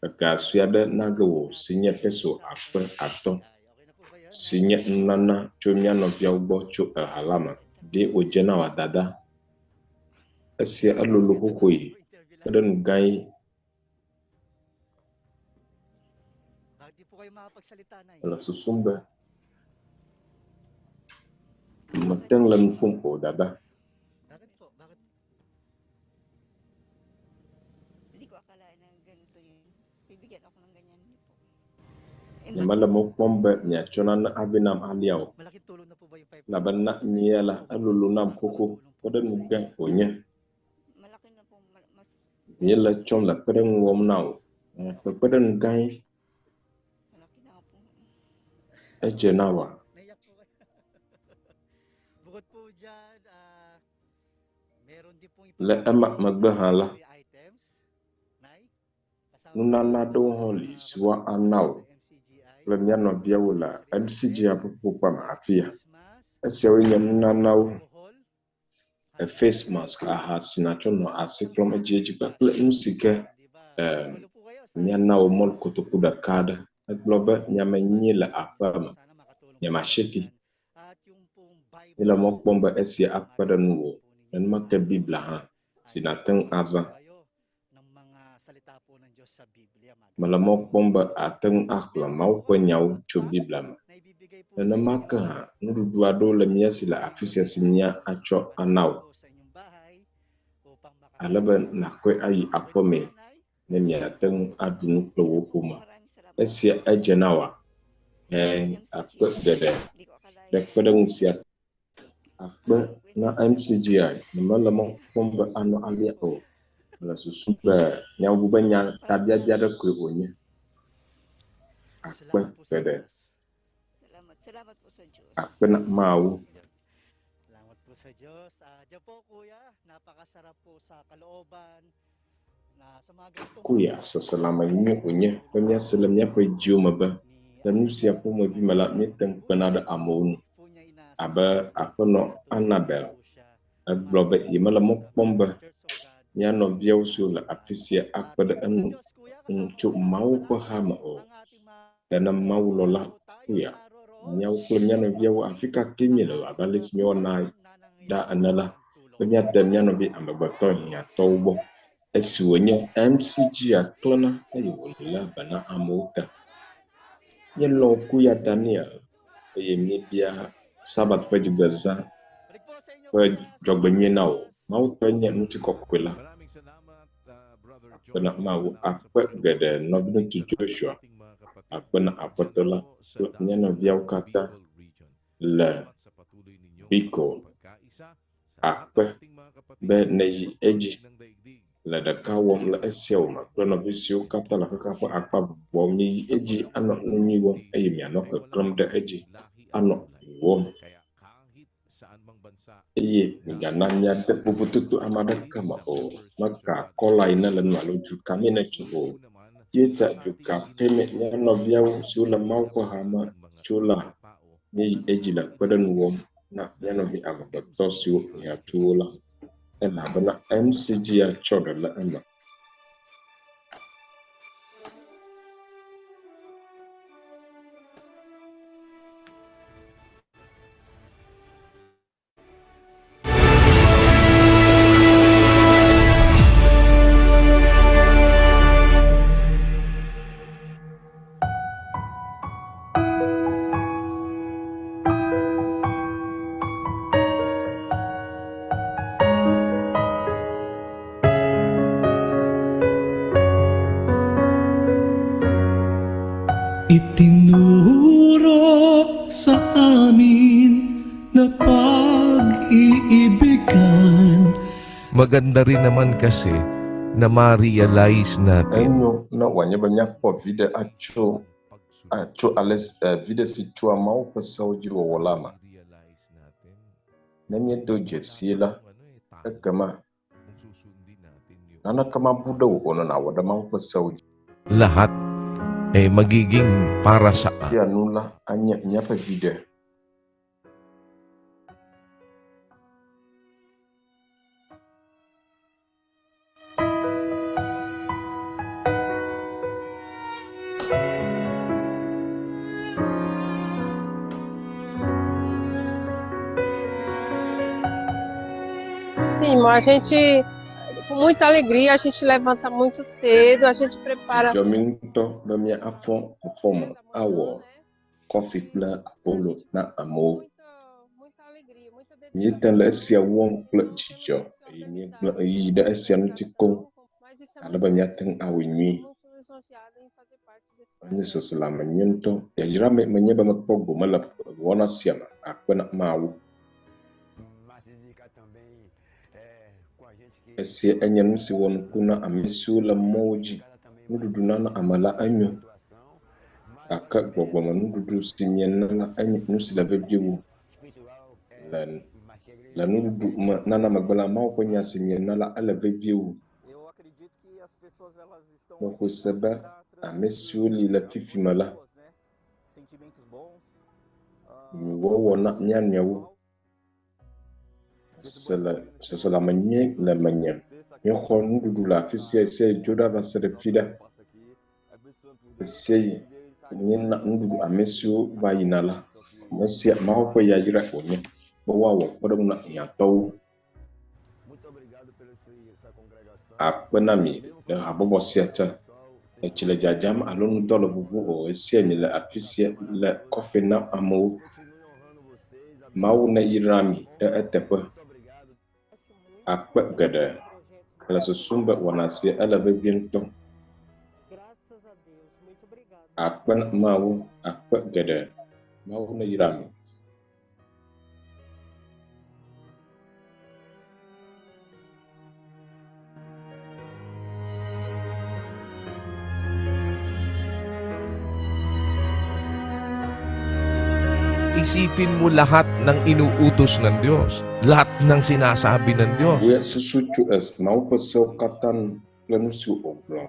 ega sue aɖe na ge wò si nye peso 5000 si nye nunana tso mía nɔviawo gbɔ tso eha la me. Ɖe wòdze na wòa dada? Esia elolo xoxoe kpe ɖe nu gãe. Mele susum be mete ŋu le nu ƒom o dada. Nyemele mɔ kpɔm be miatsɔ nane avɛ nam alea o, elabena nyea la, elolo nam xoxo, kpeɖeŋu gãe wònye. Míele etsɔm le kpeɖeŋu wɔm na wò. Kpekpeɖeŋu gãe edze na wòa? Le ema megbe hã la, nunana aɖewo hã li si woana wò kple mía nɔviawo le MCGI ƒe ƒuƒoƒea me afia. Esiawoe nye nunanawo, face mask, aha si nàtsɔ nɔ asi klɔm edziedzi kpakple nu si ke míana wò mɔlu kotoku ɖeka aɖe. Egblɔ be miame nyie le aƒea me, miame asieke. Míele mɔ kpɔm be esia akpe ɖe ŋuwò. Nenema ke Biblia hã si nàte ŋu azã. Mele mɔ kpɔm be àte ŋu axlẽ Mawu ƒe nyawo tso Biblia me. Nenema ke hã, nuɖuɖu aɖewo le mía si le afi sia si míatsɔ ana wò ale be nàkɔe ayi aƒemee ne miate ŋu aɖu nu kple wò ƒome. Esia edze na wòa? Ɛ̃, akpe geɖe ɖe kpeɖeŋu sia ta. Akpe na MCGI, nyemele mɔ kpɔm be anɔ alea o. Mele susum be nyabubu be nya tabiabia aɖe koe wònye. Akpe geɖe. Akpe na Mawu. Kuya seselãme nyui wònye be míase le míaƒe dziwo me be le nu sia ƒomevi me la, míete ŋu kpena ɖe amewo ŋu. Abe aƒenɔ Anabel egblɔ be yemele mɔ kpɔm be mía nɔviawo siwo le afi sia akpe ɖe eŋu ŋu tso Mawu ƒe hame o. Ke ne Mawu lɔ̃ la, kuya míawo kple mía nɔviawo afi ka kee míele o abe ale si míewɔna ɖa ene la, be míate mía nɔvi amegbetɔ hiãtɔwo gbɔ. Esi wònye MCG-a klẽna eye wòléa be na amewo ta. Míelɔ̃ Kuya Daniel eye míebia Sabat ƒe dzigbezã ƒe dzɔgbenyui na wò. Mawu tɔe nye ŋutikɔkɔe la. Akpe na Mawu akpe geɖe nɔviŋutsu Joshua, akpe na Aƒetɔ la kple mía nɔviawo katã le Bicol. Akpe be nèyi edzi le ɖeka wɔm le esiawo me kple nɔvi siwo katã le xexea ƒe akpa vovovoawo. Miyi edzi anɔ nu nyui wɔm eye mianɔ keklẽm ɖe edzi anɔ wɔm. Eye migana míade vovototo ame aɖeke me o. Meka kɔla yi ne le nu alo du ka mee nètso o. Ye ta du ka ke me mía nɔviawo siwo le Mawu ƒe hame tso la, míeyi edzi le kpeɖeŋu wɔm na mía nɔvi amegbetɔ siwo hiã tu wo la. Elabena MCG ya tsɔ ɖe le eme. Itinuro sa amin na pag-iibigan. Maganda rin naman kasi na ma-realize natin Enyo ne wòanye be míakpɔ viɖe atso atso ale si eh, viɖe si tsoa Mawu ƒe sewo dzi wɔwɔ la me. Ne míedo dzesi la, ekema naneke mabu ɖe wò o ne nàwɔ ɖe Mawu ƒe sewo dzi. lahat ay magiging para sa Sia nu la anye míaƒe viɖe. Sim, a gente, com muita alegria, a gente levanta muito cedo, a gente prepara. Dzidzɔ mi ŋutɔ be míafɔ ŋufɔme awɔ kɔfi kple abolo na amewo. Míete le esia wɔm kple dzidzɔ eye míegblẽ ɣeyiɣi ɖe esia ŋuti koŋ ale be míate ŋu awɔe nyuie. Enye seselãme nyui ŋutɔ. Yayra mee menye be mekpɔ gome le wɔna sia me. Akpe na Mawu. Esia enye nu si wɔ nuku na ame siwo le mɔwo dzi. Nuɖuɖu nana ame la enyo gake gbɔgbɔmenuɖuɖu si miena la enye nu si le vevie wu. Le le nuɖuɖu me nana megbe la, Mawu ƒe nya si miena la ele vevie wu. Mexɔe se be ame siwo li le fifi me la, nyuiwɔwɔ na mía nɔewo se le seselãme nyui le menye. Míexɔ nuɖuɖu le afi sia sia yi dzo ɖa va se ɖe fi ɖa. Sia yi míena nuɖuɖu ame siwo va yina la, ame sia Mawu ƒe yayra wònye be woawɔ kpeɖeŋu na hiãtɔwo. Akpe na mi le habɔbɔ sia ta. Etsi le dzadzam alo ŋdɔ le ʋuʋu o. Esia mi le afi sia le kɔfi nam amewo. Mawu neyra mi ɖe eteƒe. Akpe geɖe le susum be wɔna sia ele vevie ŋutɔ. Akpe na Mawu akpe geɖe. Mawu neyra mi. Isipin mo lahat ng inuutos ng Diyos, lahat ng sinasabi ng Diyos. Wò ya susu tso es Mawu ƒe sewo katã nu kple nu siwo wògblɔ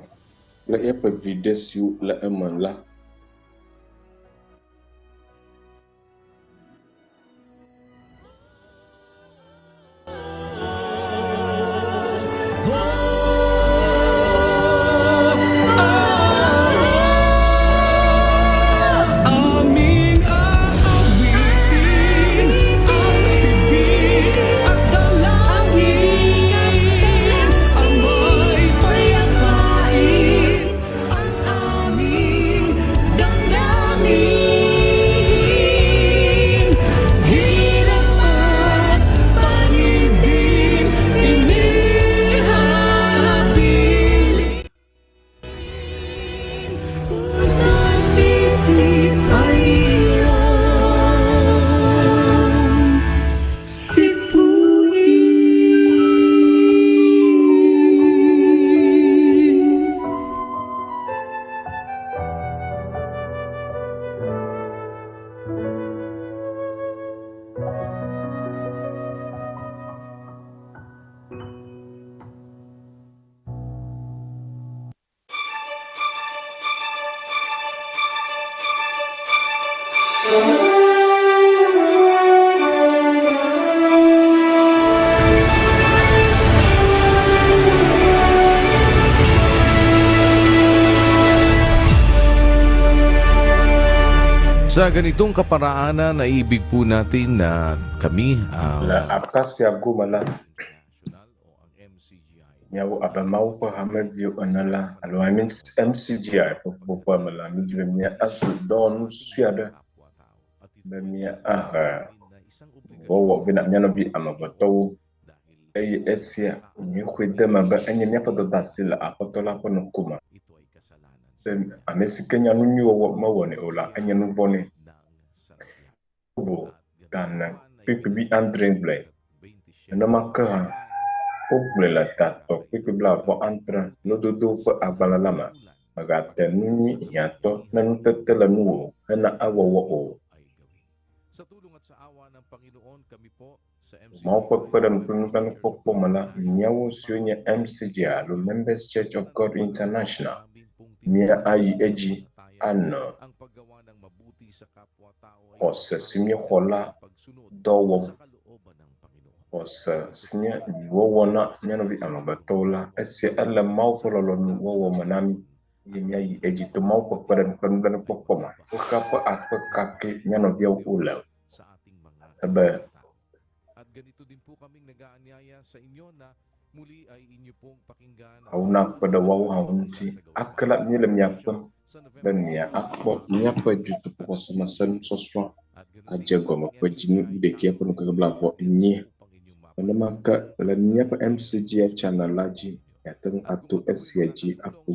kple eƒe viɖe siwo le eme la. Sa ganitong kaparaanan ay ibig po natin na kami ang Le akpa sia gome la, míawo abe Mawu ƒe hameviwo ene la alo MCGI ƒe ƒuƒoƒea me la, mídi be míazu dɔwɔnu sue aɖe be míahe wɔwɔ vɛ na mía nɔvi amegbetɔwo eye esia míexɔe de eme be enye míaƒe dɔdeasi le Aƒetɔ la ƒe ŋkume. Be ame si ke nya nu nyui wɔwɔ mewɔnɛ o la, enye nu vɔ̃ nɛ. Bubu gane kpukpui adre gblɔe. Nenema ke hã wogblɔe le tatɔ kpukpui blaeve-vɔ-adre lododo ƒe agbalẽ la me. Mègate nu nyui hiãtɔ ne nutete le nuwò hena ewɔwɔ o. Mawu ƒe kpeɖeŋu kple nublanuikpɔkpɔ me la, míawo siwo nye MCG alo Members Church of God International, míayi edzi anɔ xɔse si míexɔ la dɔ wɔm. Xɔse si nye nyuiwɔwɔ na mía nɔvi amegbetɔwo la, esia ele Mawu ƒe lɔlɔ̃nu wɔwɔ me na mí eye míayi edzi to Mawu ƒe kpeɖeŋu kple nublanuikpɔkpɔ me. Xexea ƒe akpe ka kee mía nɔviawo wole o. Ebe Mawu nakpe ɖe woawo hã ŋuti. Ake la, míele mia kpem be miakpɔ míaƒe dutoƒoxɔsemese nusɔsrɔ̃ adze egɔme ƒe dzinu wuiɖekɛ ƒe ŋkeke blaeve-vɔ-enyi. Nenema ke le míaƒe MCGI channel la dzi, miate ŋu ato esia dzi aƒo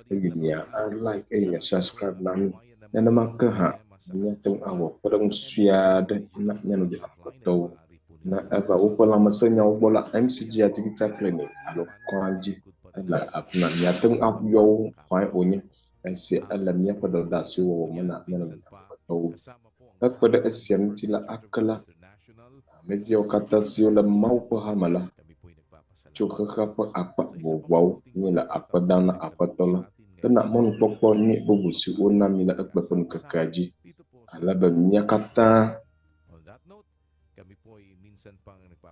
eye mia like eye mia subscribe na mí. Nenema ke hã míate ŋu awɔ kpɔɖeŋu sue aɖe na mía nɔvi amegbetɔwo. Ne eva woƒe lãmesẽnyawo gbɔ la, MCGI Digital Clinic alo kɔadzi ele afi ma. Miate ŋu ayɔ wo xɔe wònye. Esia ele míaƒe dɔdeasiwo wɔwɔ me na mía nɔvi amegbetɔwo. Hekpe ɖe esia ŋuti la, ake la, hameviawo katã siwo le Mawu ƒe hame la, tso xexea ƒe akpa vovovoawo míele akpe dam na Aƒetɔ la hena mɔnukpɔkpɔ nyui bubu si wona mí le egbe ƒe ŋkekea dzi ale be mía katã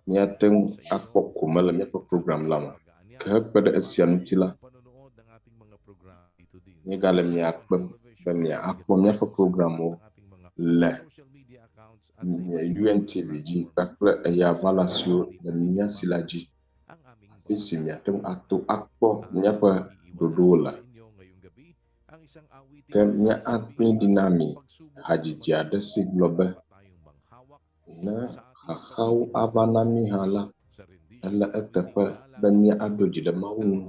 míate ŋu akpɔ gome le míaƒe program la me. Ke hekpe ɖe esia ŋuti la, míegale mia kpem be miakpɔ míaƒe programwo le UNTV dzi kpakple eyavala siwo le mía si la dzi, afi si miate ŋu ato akpɔ míaƒe ɖoɖowo le. Ke míagblẽ ɖi na mi hadzidzi aɖe si gblɔ be, Ne xaxawo ava na mí hã la, ele eteƒe be míaɖo dzi ɖe Mawu ŋu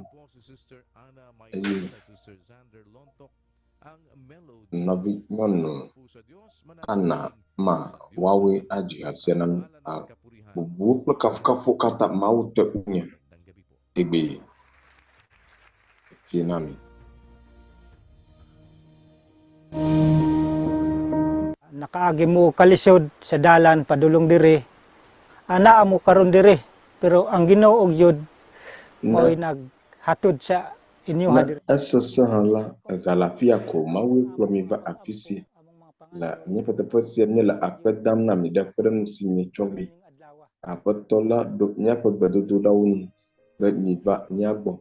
eye nɔvinyɔnu Ana ma woawoe adzi ha sia na mí. Bubu kple kafukafu katã Mawu tɔe wonye tegbee. Fie na mi. Nakaagi mo kalisod sa dalan padulong diri. Ana mo karon diri pero ang Ginoo gyud mao'y naghatod sa inyo Ne diri. esesẽ hã la, ega le afi ya ko Mawue kplɔ mi va afi sia. Le míaƒe teƒe sia míele akpe dam na mi ɖe kpeɖeŋu si mietsɔ vɛ. Aƒetɔ la ɖo míaƒe gbedodoɖawo nu be miva mía gbɔ.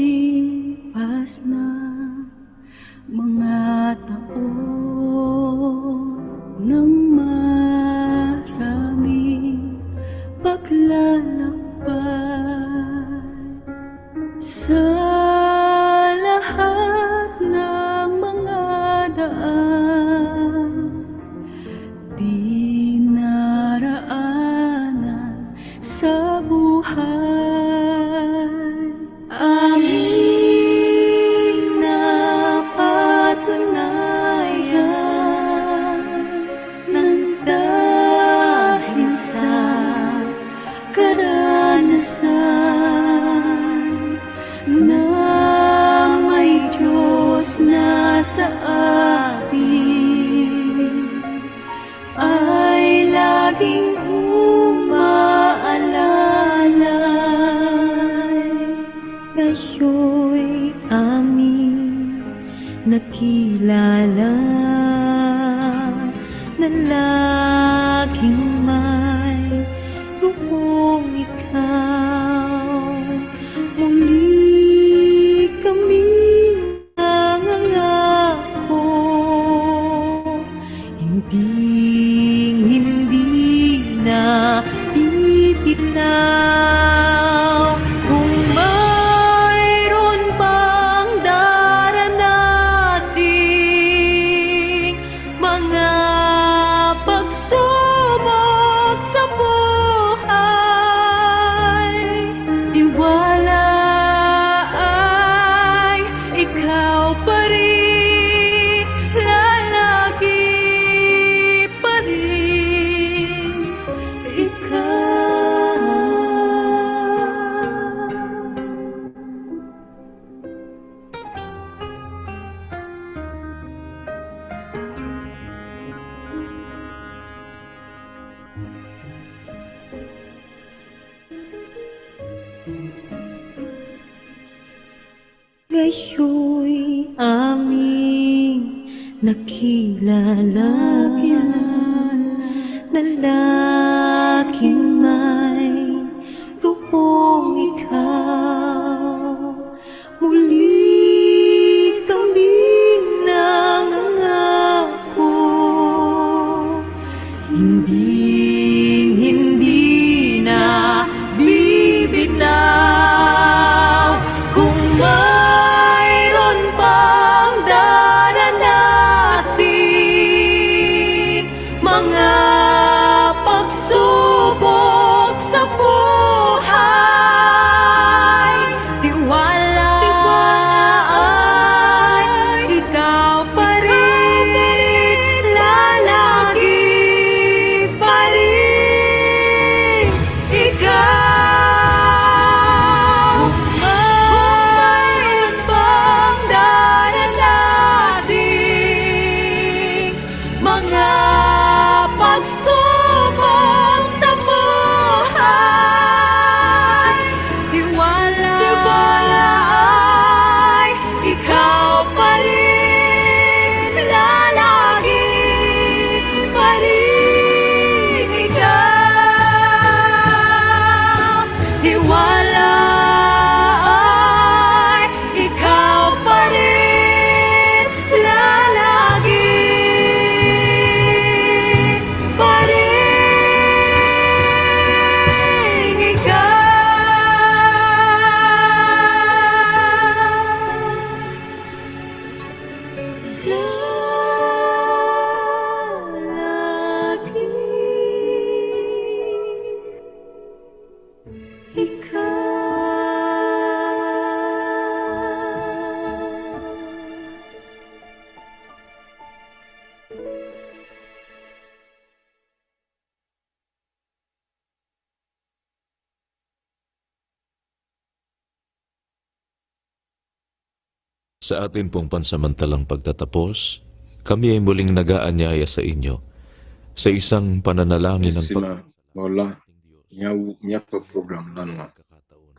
Paglipas na mga taon ng maraming paglalakbay sa lahat ng mga daan dinaraanan sa buhay. Aming napatunayan ng dahil sa karanasan na may Diyos na sa atin ay laging umaalalay. Nakilala na laging may roong ikaw. Muli kaming nangangako, hinding-hindi na bibitaw. Kung mayroon pang daranasin mga pagsubok sa buhay, tiwala ay ikaw pa rin, lalagi pa rin ikaw. Ngayon'y aming nakilala na laging may roong ikaw. Muli kaming nangangako, hinding-hindi na bibitaw. Kung mayroon pang daranasin mga pagsubok sa buhay, tiwala ay ikaw pa rin, lalagi pa rin ikaw. Kung mayroon pang daranasin mga pagsubok sa buhay, tiwala ay ikaw pa rin, lalagi pa rin ikaw. Tiwala ay ikaw pa rin, lalagi pa rin ikaw. Lalagi ikaw. Sa atin pong pansamantalang pagtatapos, kami ay muling nag-aanyaya sa inyo sa isang pananalangin ng Esime mewɔla míawu míaƒe program la nua, ke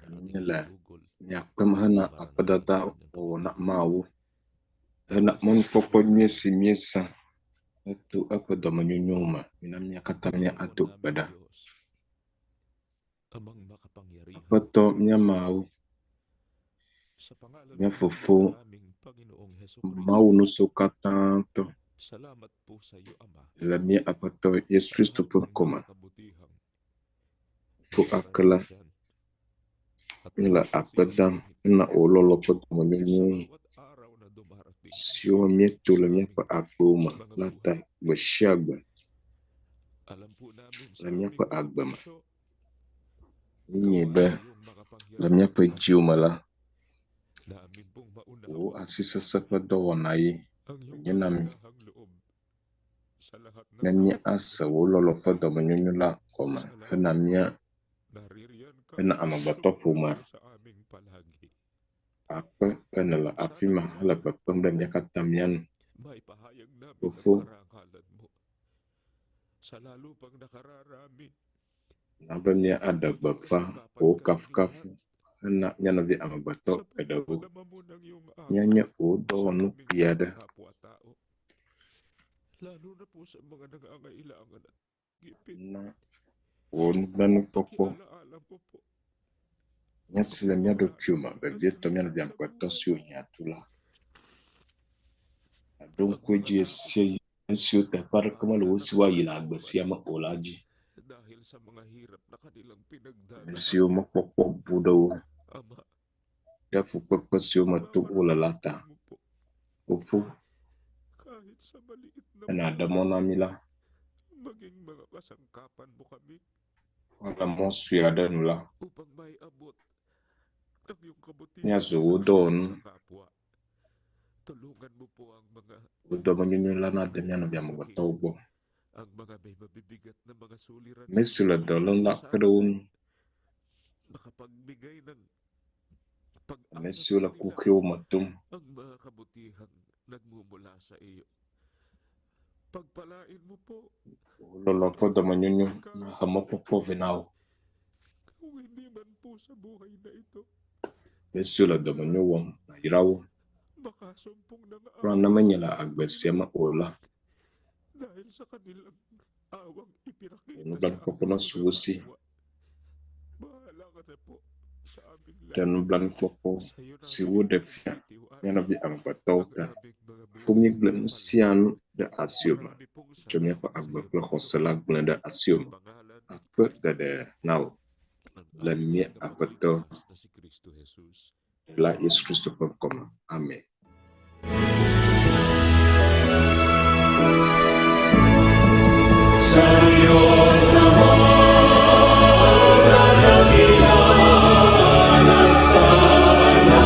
míele mia kpem hena akpedada wɔwɔ na Mawu hena mɔnukpɔkpɔ nyuie si míezã heto eƒe dɔmenyonyo me. Mina mía katã míado gbe ɖa. Aƒetɔ mía Mawu, mía Fofo, Mawu nusrɔ̃katãtɔ le mía Aƒetɔ Yesu Kristo ƒe ŋkɔme. Fo ake la, míele akpe dam hena wò lɔlɔ ƒe dɔmenyonyo siwo míeto le míaƒe agbewo me la ta gbe sia gbe le míaƒe agbe me. Míenyae be le míaƒe dziwo me la, wò asi sesẽ ƒe dɔwɔna ye wònye na mí ne míase wò lɔlɔ ƒe dɔmenyonyo la gɔme hena mía hena amegbetɔƒomea. Akpe be nèle afi ma hele kpekpem ɖe mía katã mía nu. Fofo, na be míaɖe gbeƒã wò kafukafu hena mía nɔvi amegbetɔ geɖewo. Míanye wò dɔwɔnu kpui aɖe. Na wò nublanuikpɔkpɔ míasi le mía ɖokuiwo me, vevietɔ mía nɔvi amegbetɔ siwo hiã tu la. Àɖo ŋku edzi ɣesiaɣi nu siwo teƒe aɖeke mele wo si woayi le agbe sia me o la dzi. Ame siwo mɔkpɔkpɔ bu ɖe wo ɖe fukpekpe siwo me tom wole la ta. Fofo, ne nàɖe mɔ na mí la, woale mɔ sue aɖe nu la, míazu wò dɔwɔnu. Wò dɔmenyonyo la nade mía nɔvi amegbetɔwo gbɔ. Ame siwo le dɔ lém la kpe ɖe wo ŋu. Ame siwo le kuxiwo me tom. Wò lɔlɔ̃ ƒe dɔmenyonyo nahe mɔkpɔkpɔ vɛ na wo. Ame siwo le dɔmenyo wɔm nayra wo. Kura ne menye le agbe sia me o la, wò nublanuikpɔkpɔ nesu wo si. Ɖe nublanuikpɔkpɔ si woɖe fia mía nɔvi amegbetɔwo ta. Fofo míegblẽ nu sia nu ɖe asiwò me. Tsɔ míaƒe agbe kple xɔse la gblẽ ɖe asiwò me. Akpe geɖe na wò le mía Aƒetɔ Ɖela Yesu Kristo ƒe ŋkɔ me. Amen. Sa Diyos Ama dakila na sana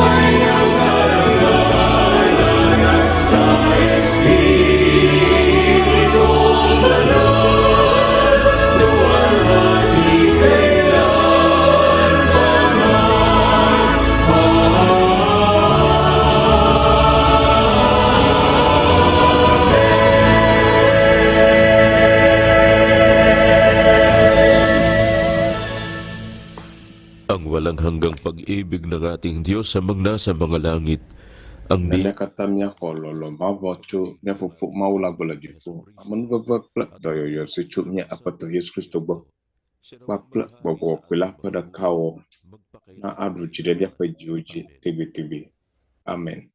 ay ang karangalan at sa Espiritong Banal, luwalhati kailanman. Ang walang hanggang pag-ibig ng ating Diyos amang nasa mga langit, ang di Nene katã míaxɔ lɔlɔ̃ mavɔ tso mía Fofo Mawu la gbɔ le dziƒo. Amenuveve kple dɔyɔyɔ si tso mía Aƒetɔ Yesu Kristo gbɔ kpakple Gbɔgbɔ Kɔkɔe la ƒe ɖekawɔwɔ na aɖu dzi ɖe míaƒe dziwo dzi tegbetegbe. Amen.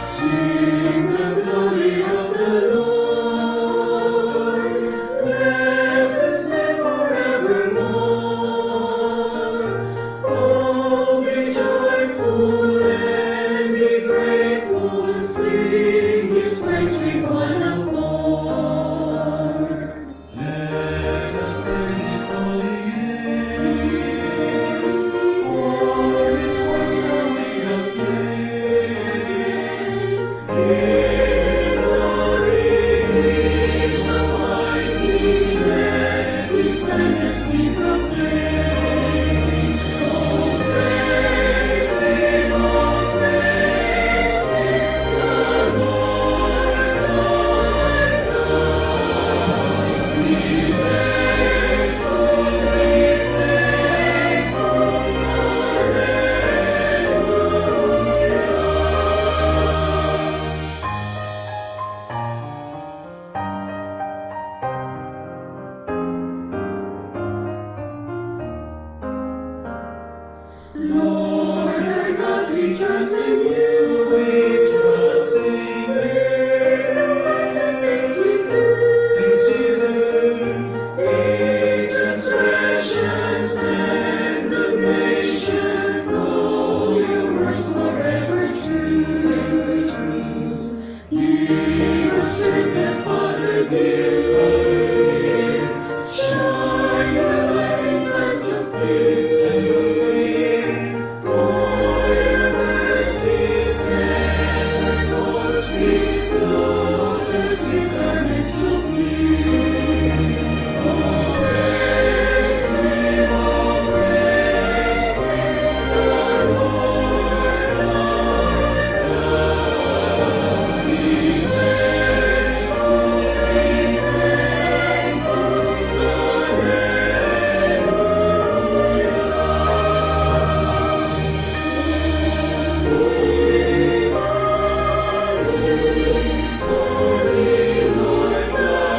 Sing the glory of the Lord. Bless his name forevermore. Oh, be joyful and be grateful. Sing his praise with one accord. Let us praise his holy name. For his works are without Lord our God, we trust in you, we trust in you. The works and things you do, things you do. In transgressions and the nation, all your works forever true. Give us strength, the Father, dear, Father, dear. Shine your light in times of fear, times of fear. For your mercy set our souls free. Lord, us with garments so clear. Oh, praise Him, oh, praise Him, the Lord our God. Be thankful, be thankful, Holy, holy, holy Lord God.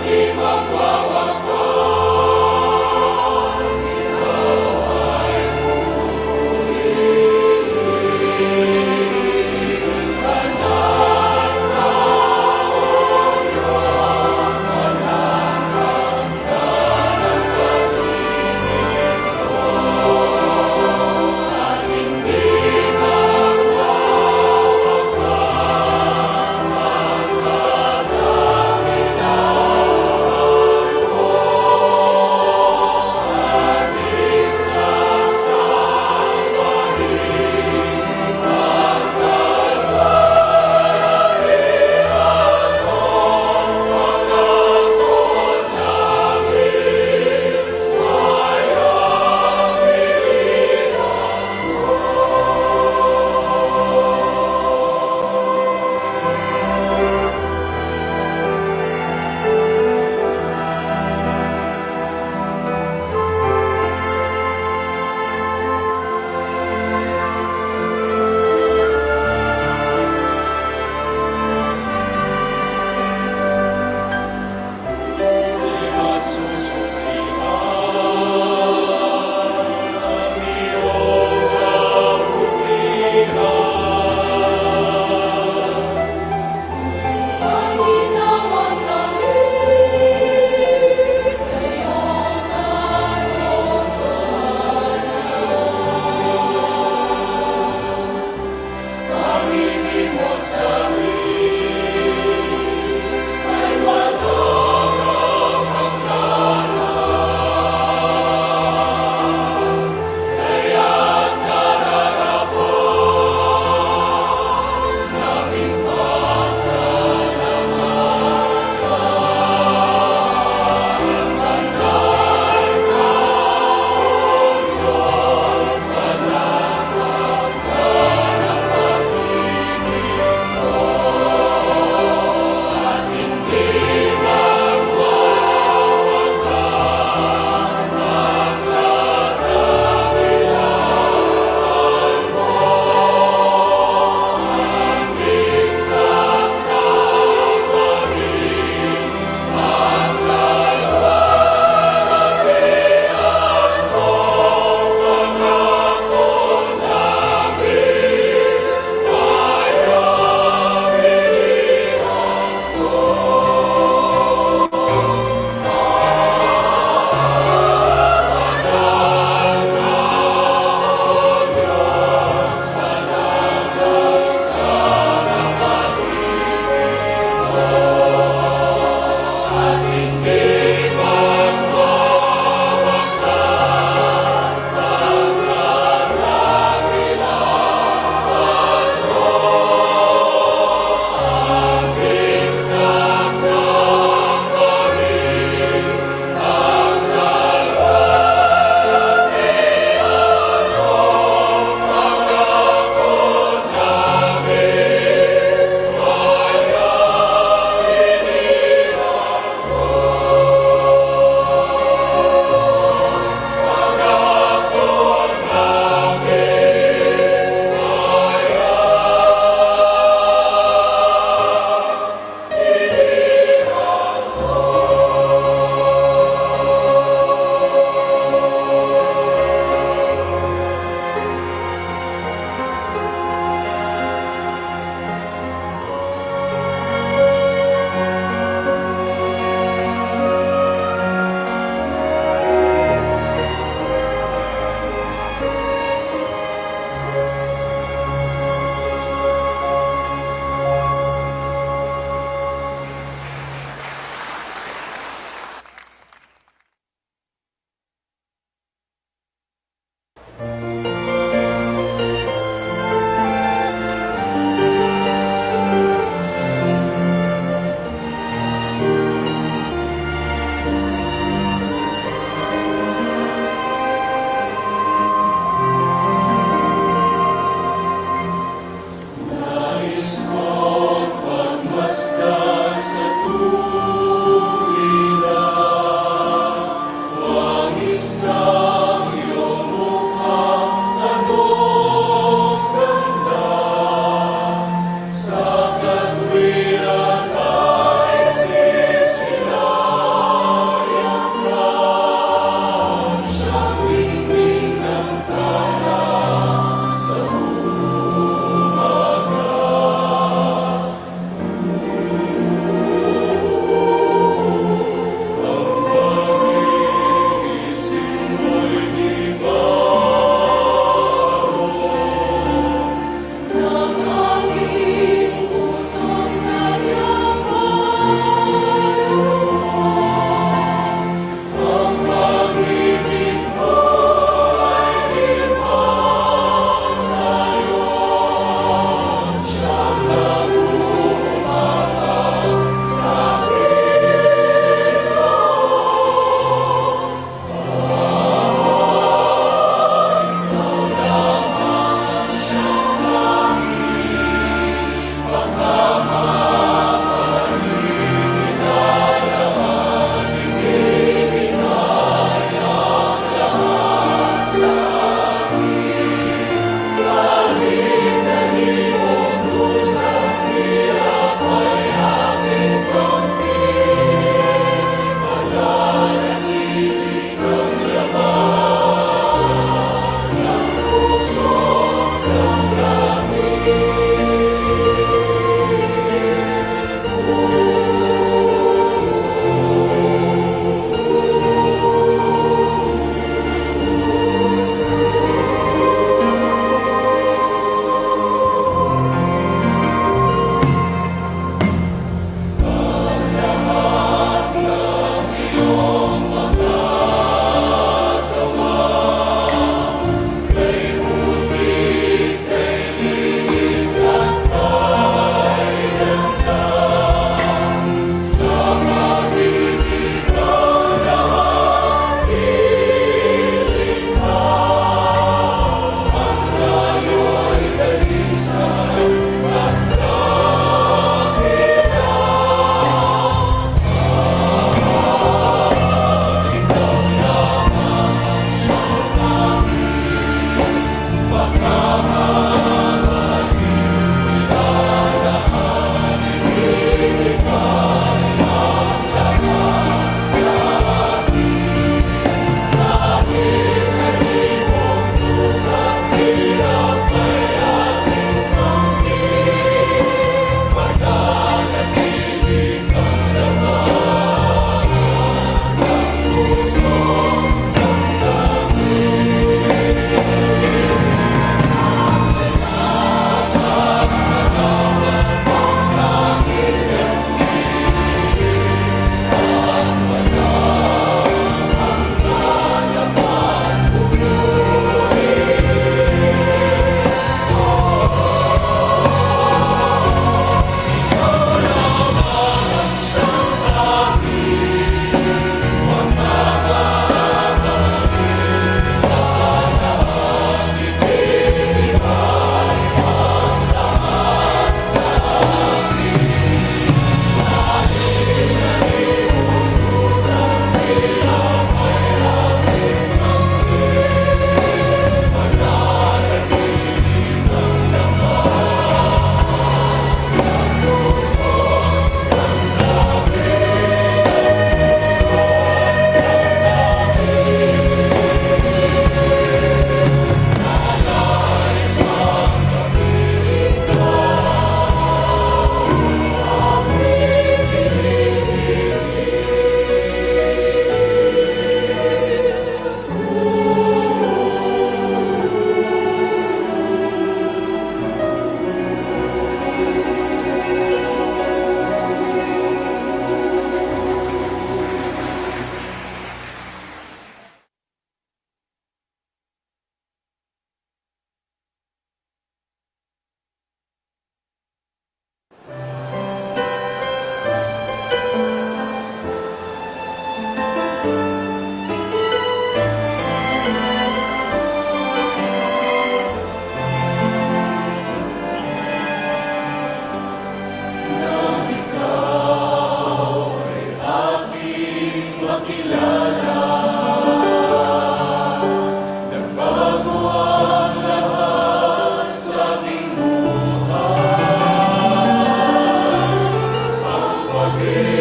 Di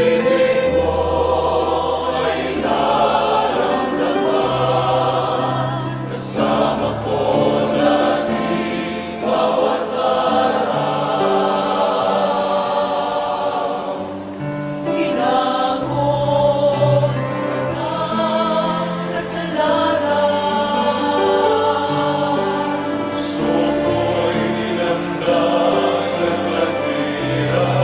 Pag-ibig mo'y naramdaman, kasama ko lagi bawat araw. Ginagos ng kasalanan, gusto ko'y tinanggap ng lagiran.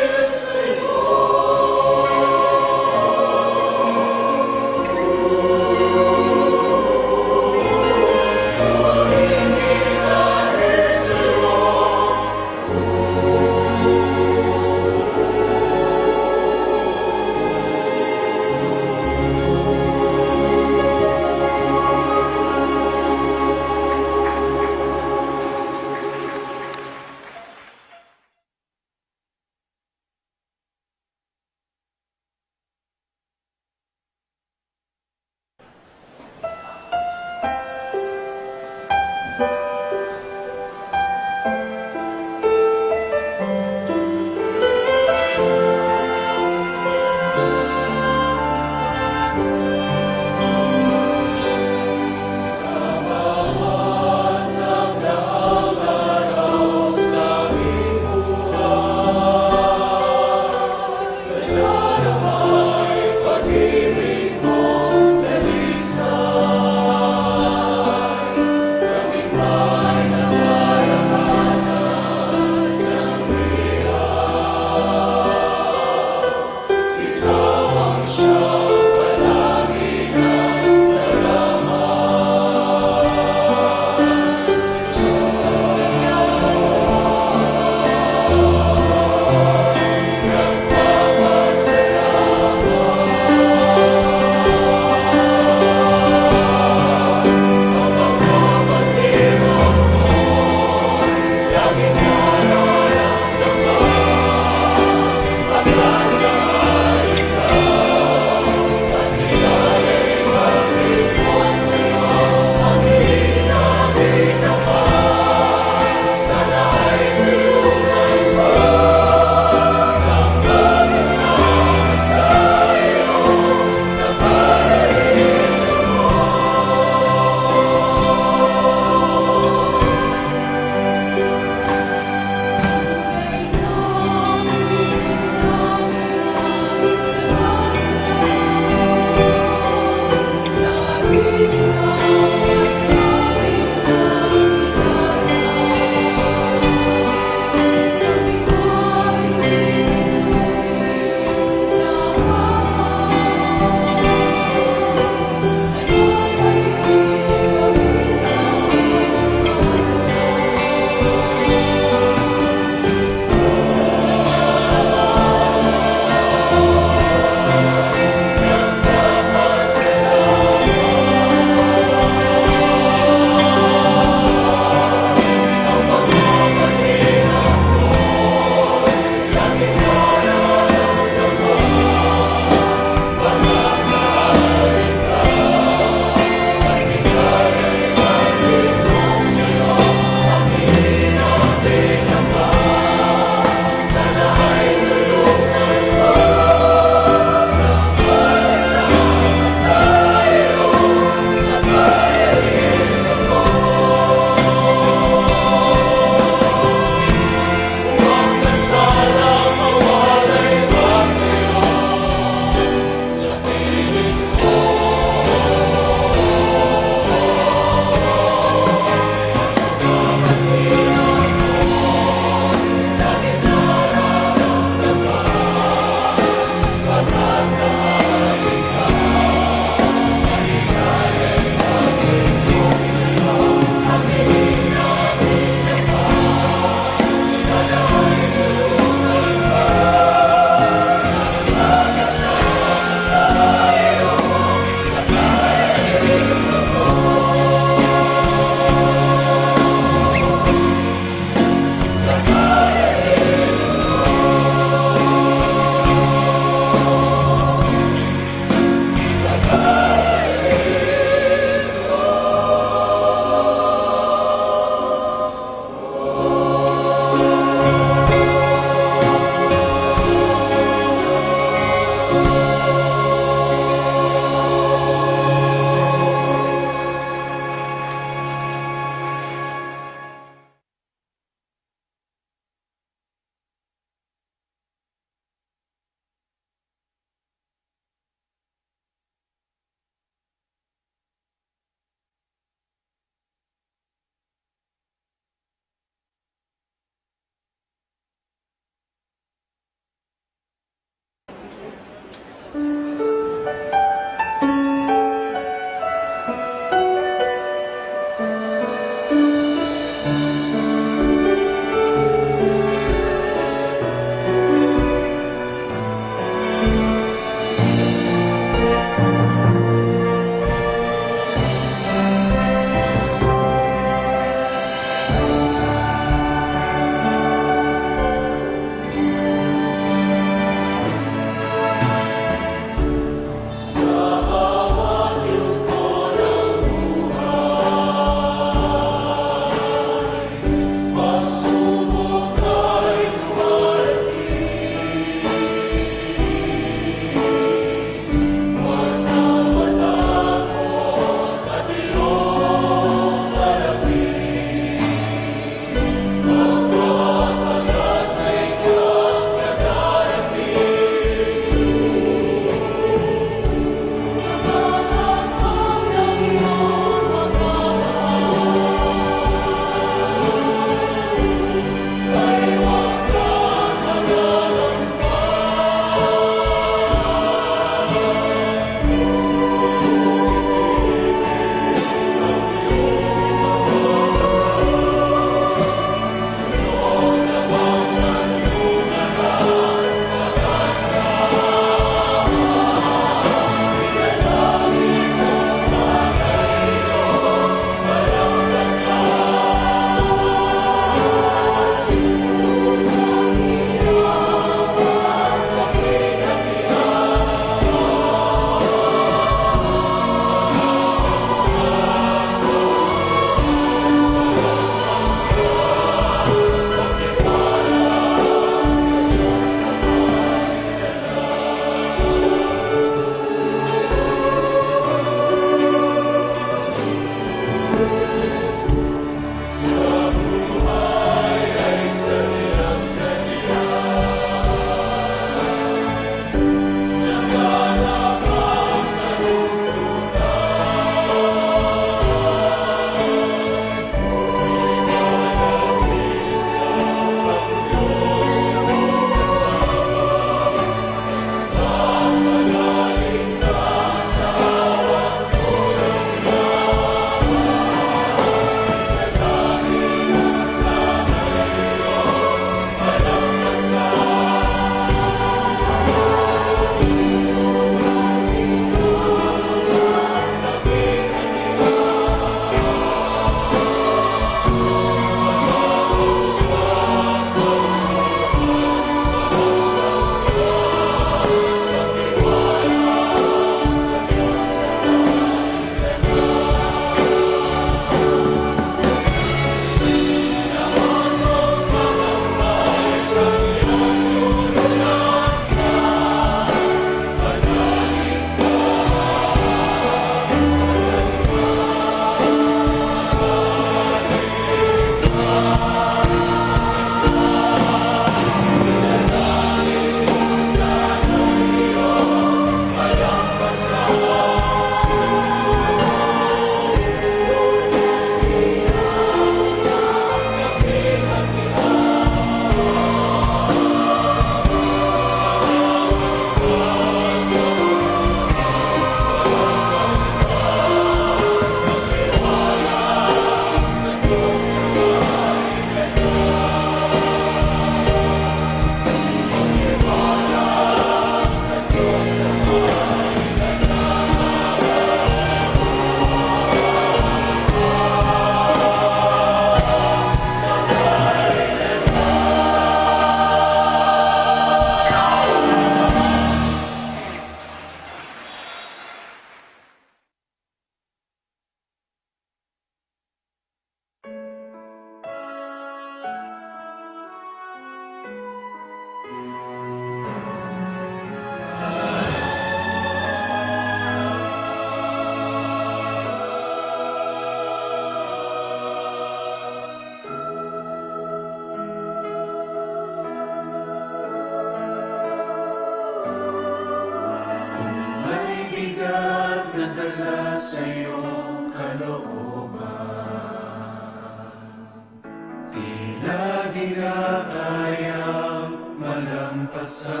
pag-asa.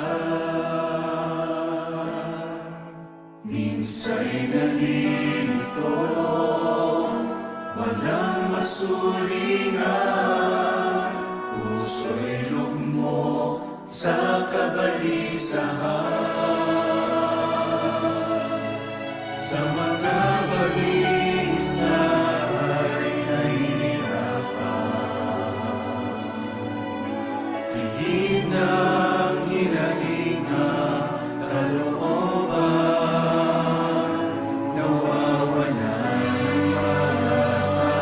Minsa'y nalilito, walang masulingan, puso'y lugmok sa kabalisahan. Sa mga balisa ay nahihirapan, Tigil ng hinaing kalooban, nawawala ng pag-asa.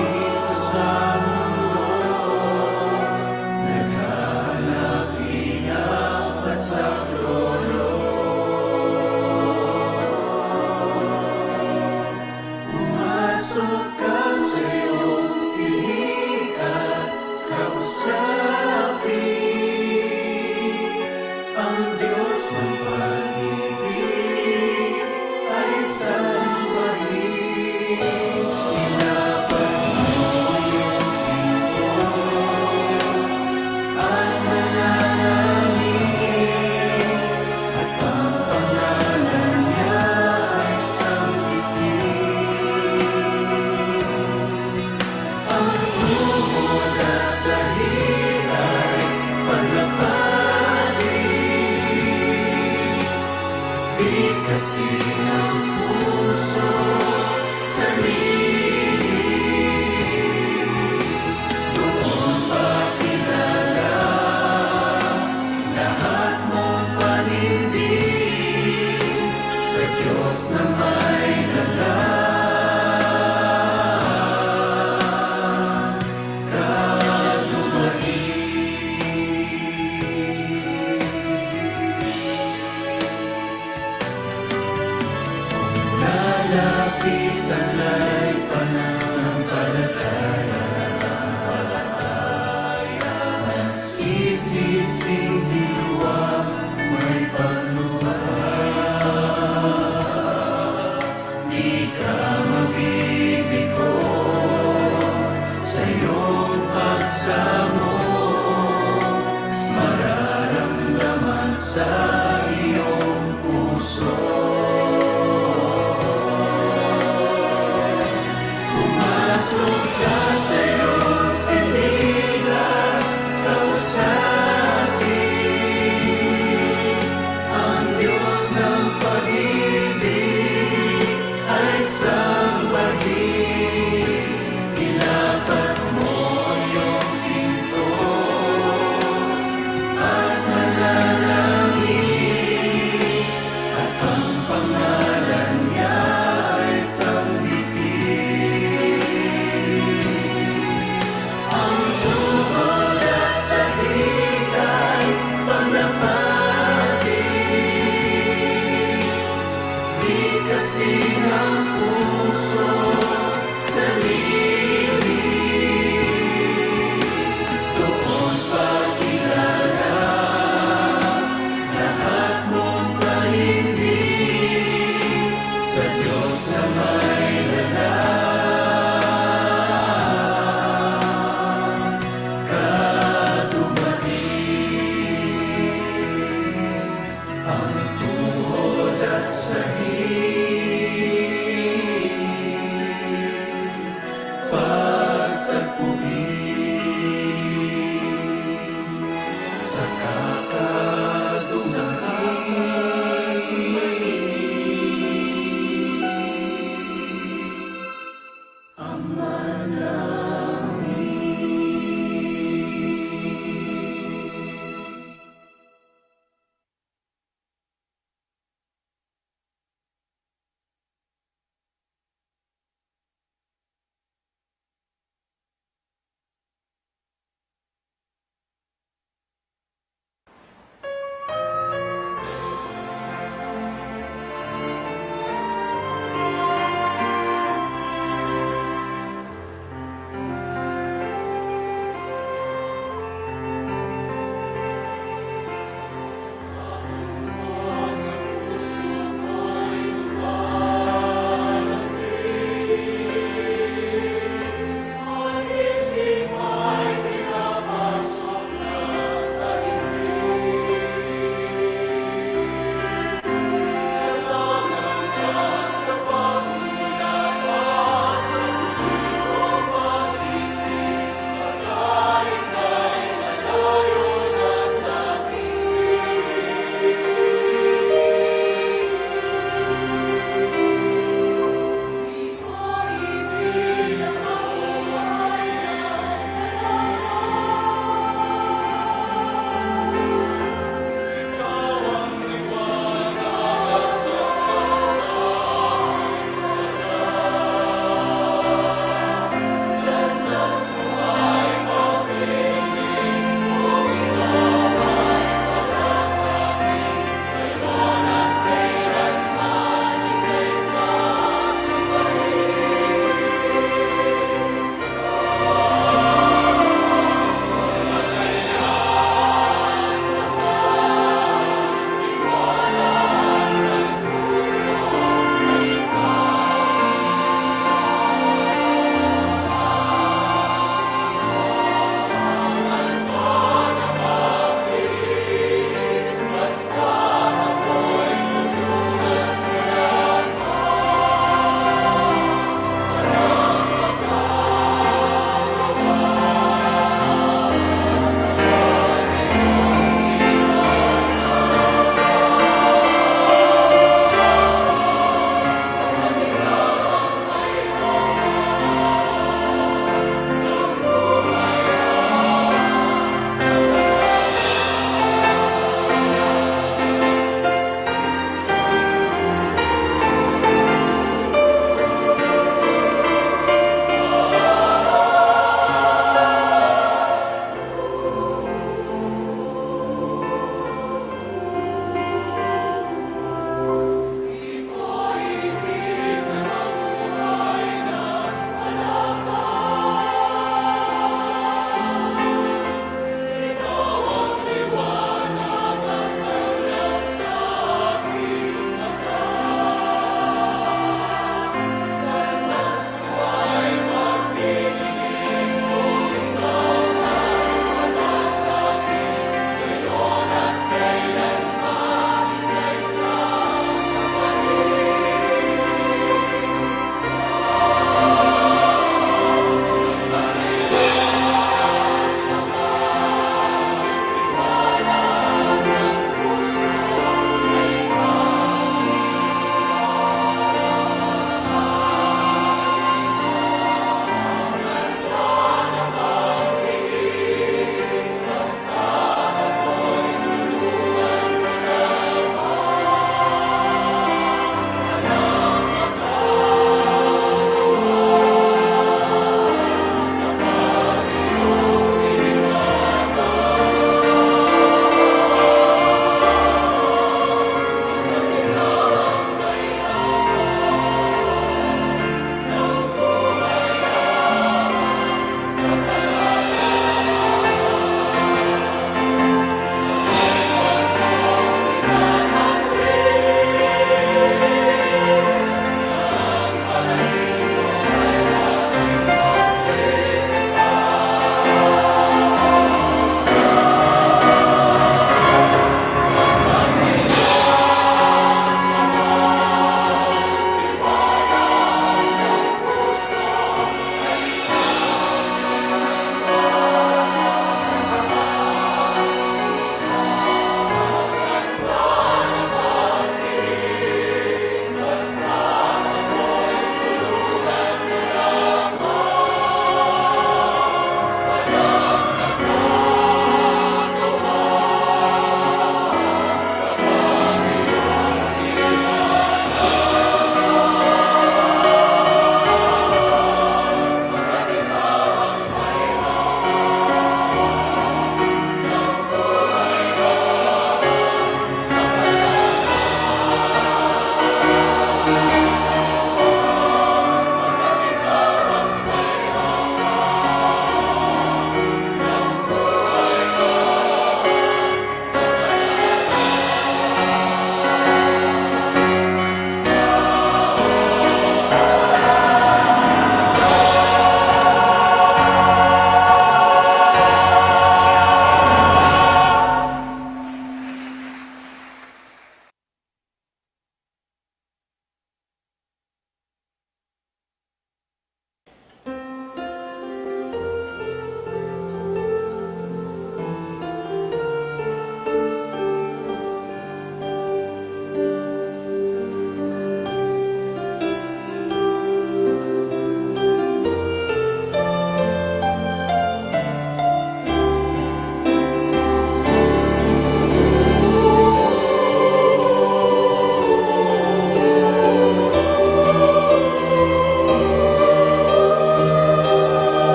Dito sa mundo, naghahanap ingat pa sa lolo. Pumasok ka sa iyong silid at kausapin ang Diyos ng pag-ibig ay sambahin. Ilapat mo iyong pinto at manalangin, at ang pangalan niya ay sambitin. Ang tuhod at sahig ay palapagin, bigkasin ang puso sa lilim. Doon pakilala lahat mong panindig sa Diyos na may dala. Lalapitan ay pananampalataya, magsisising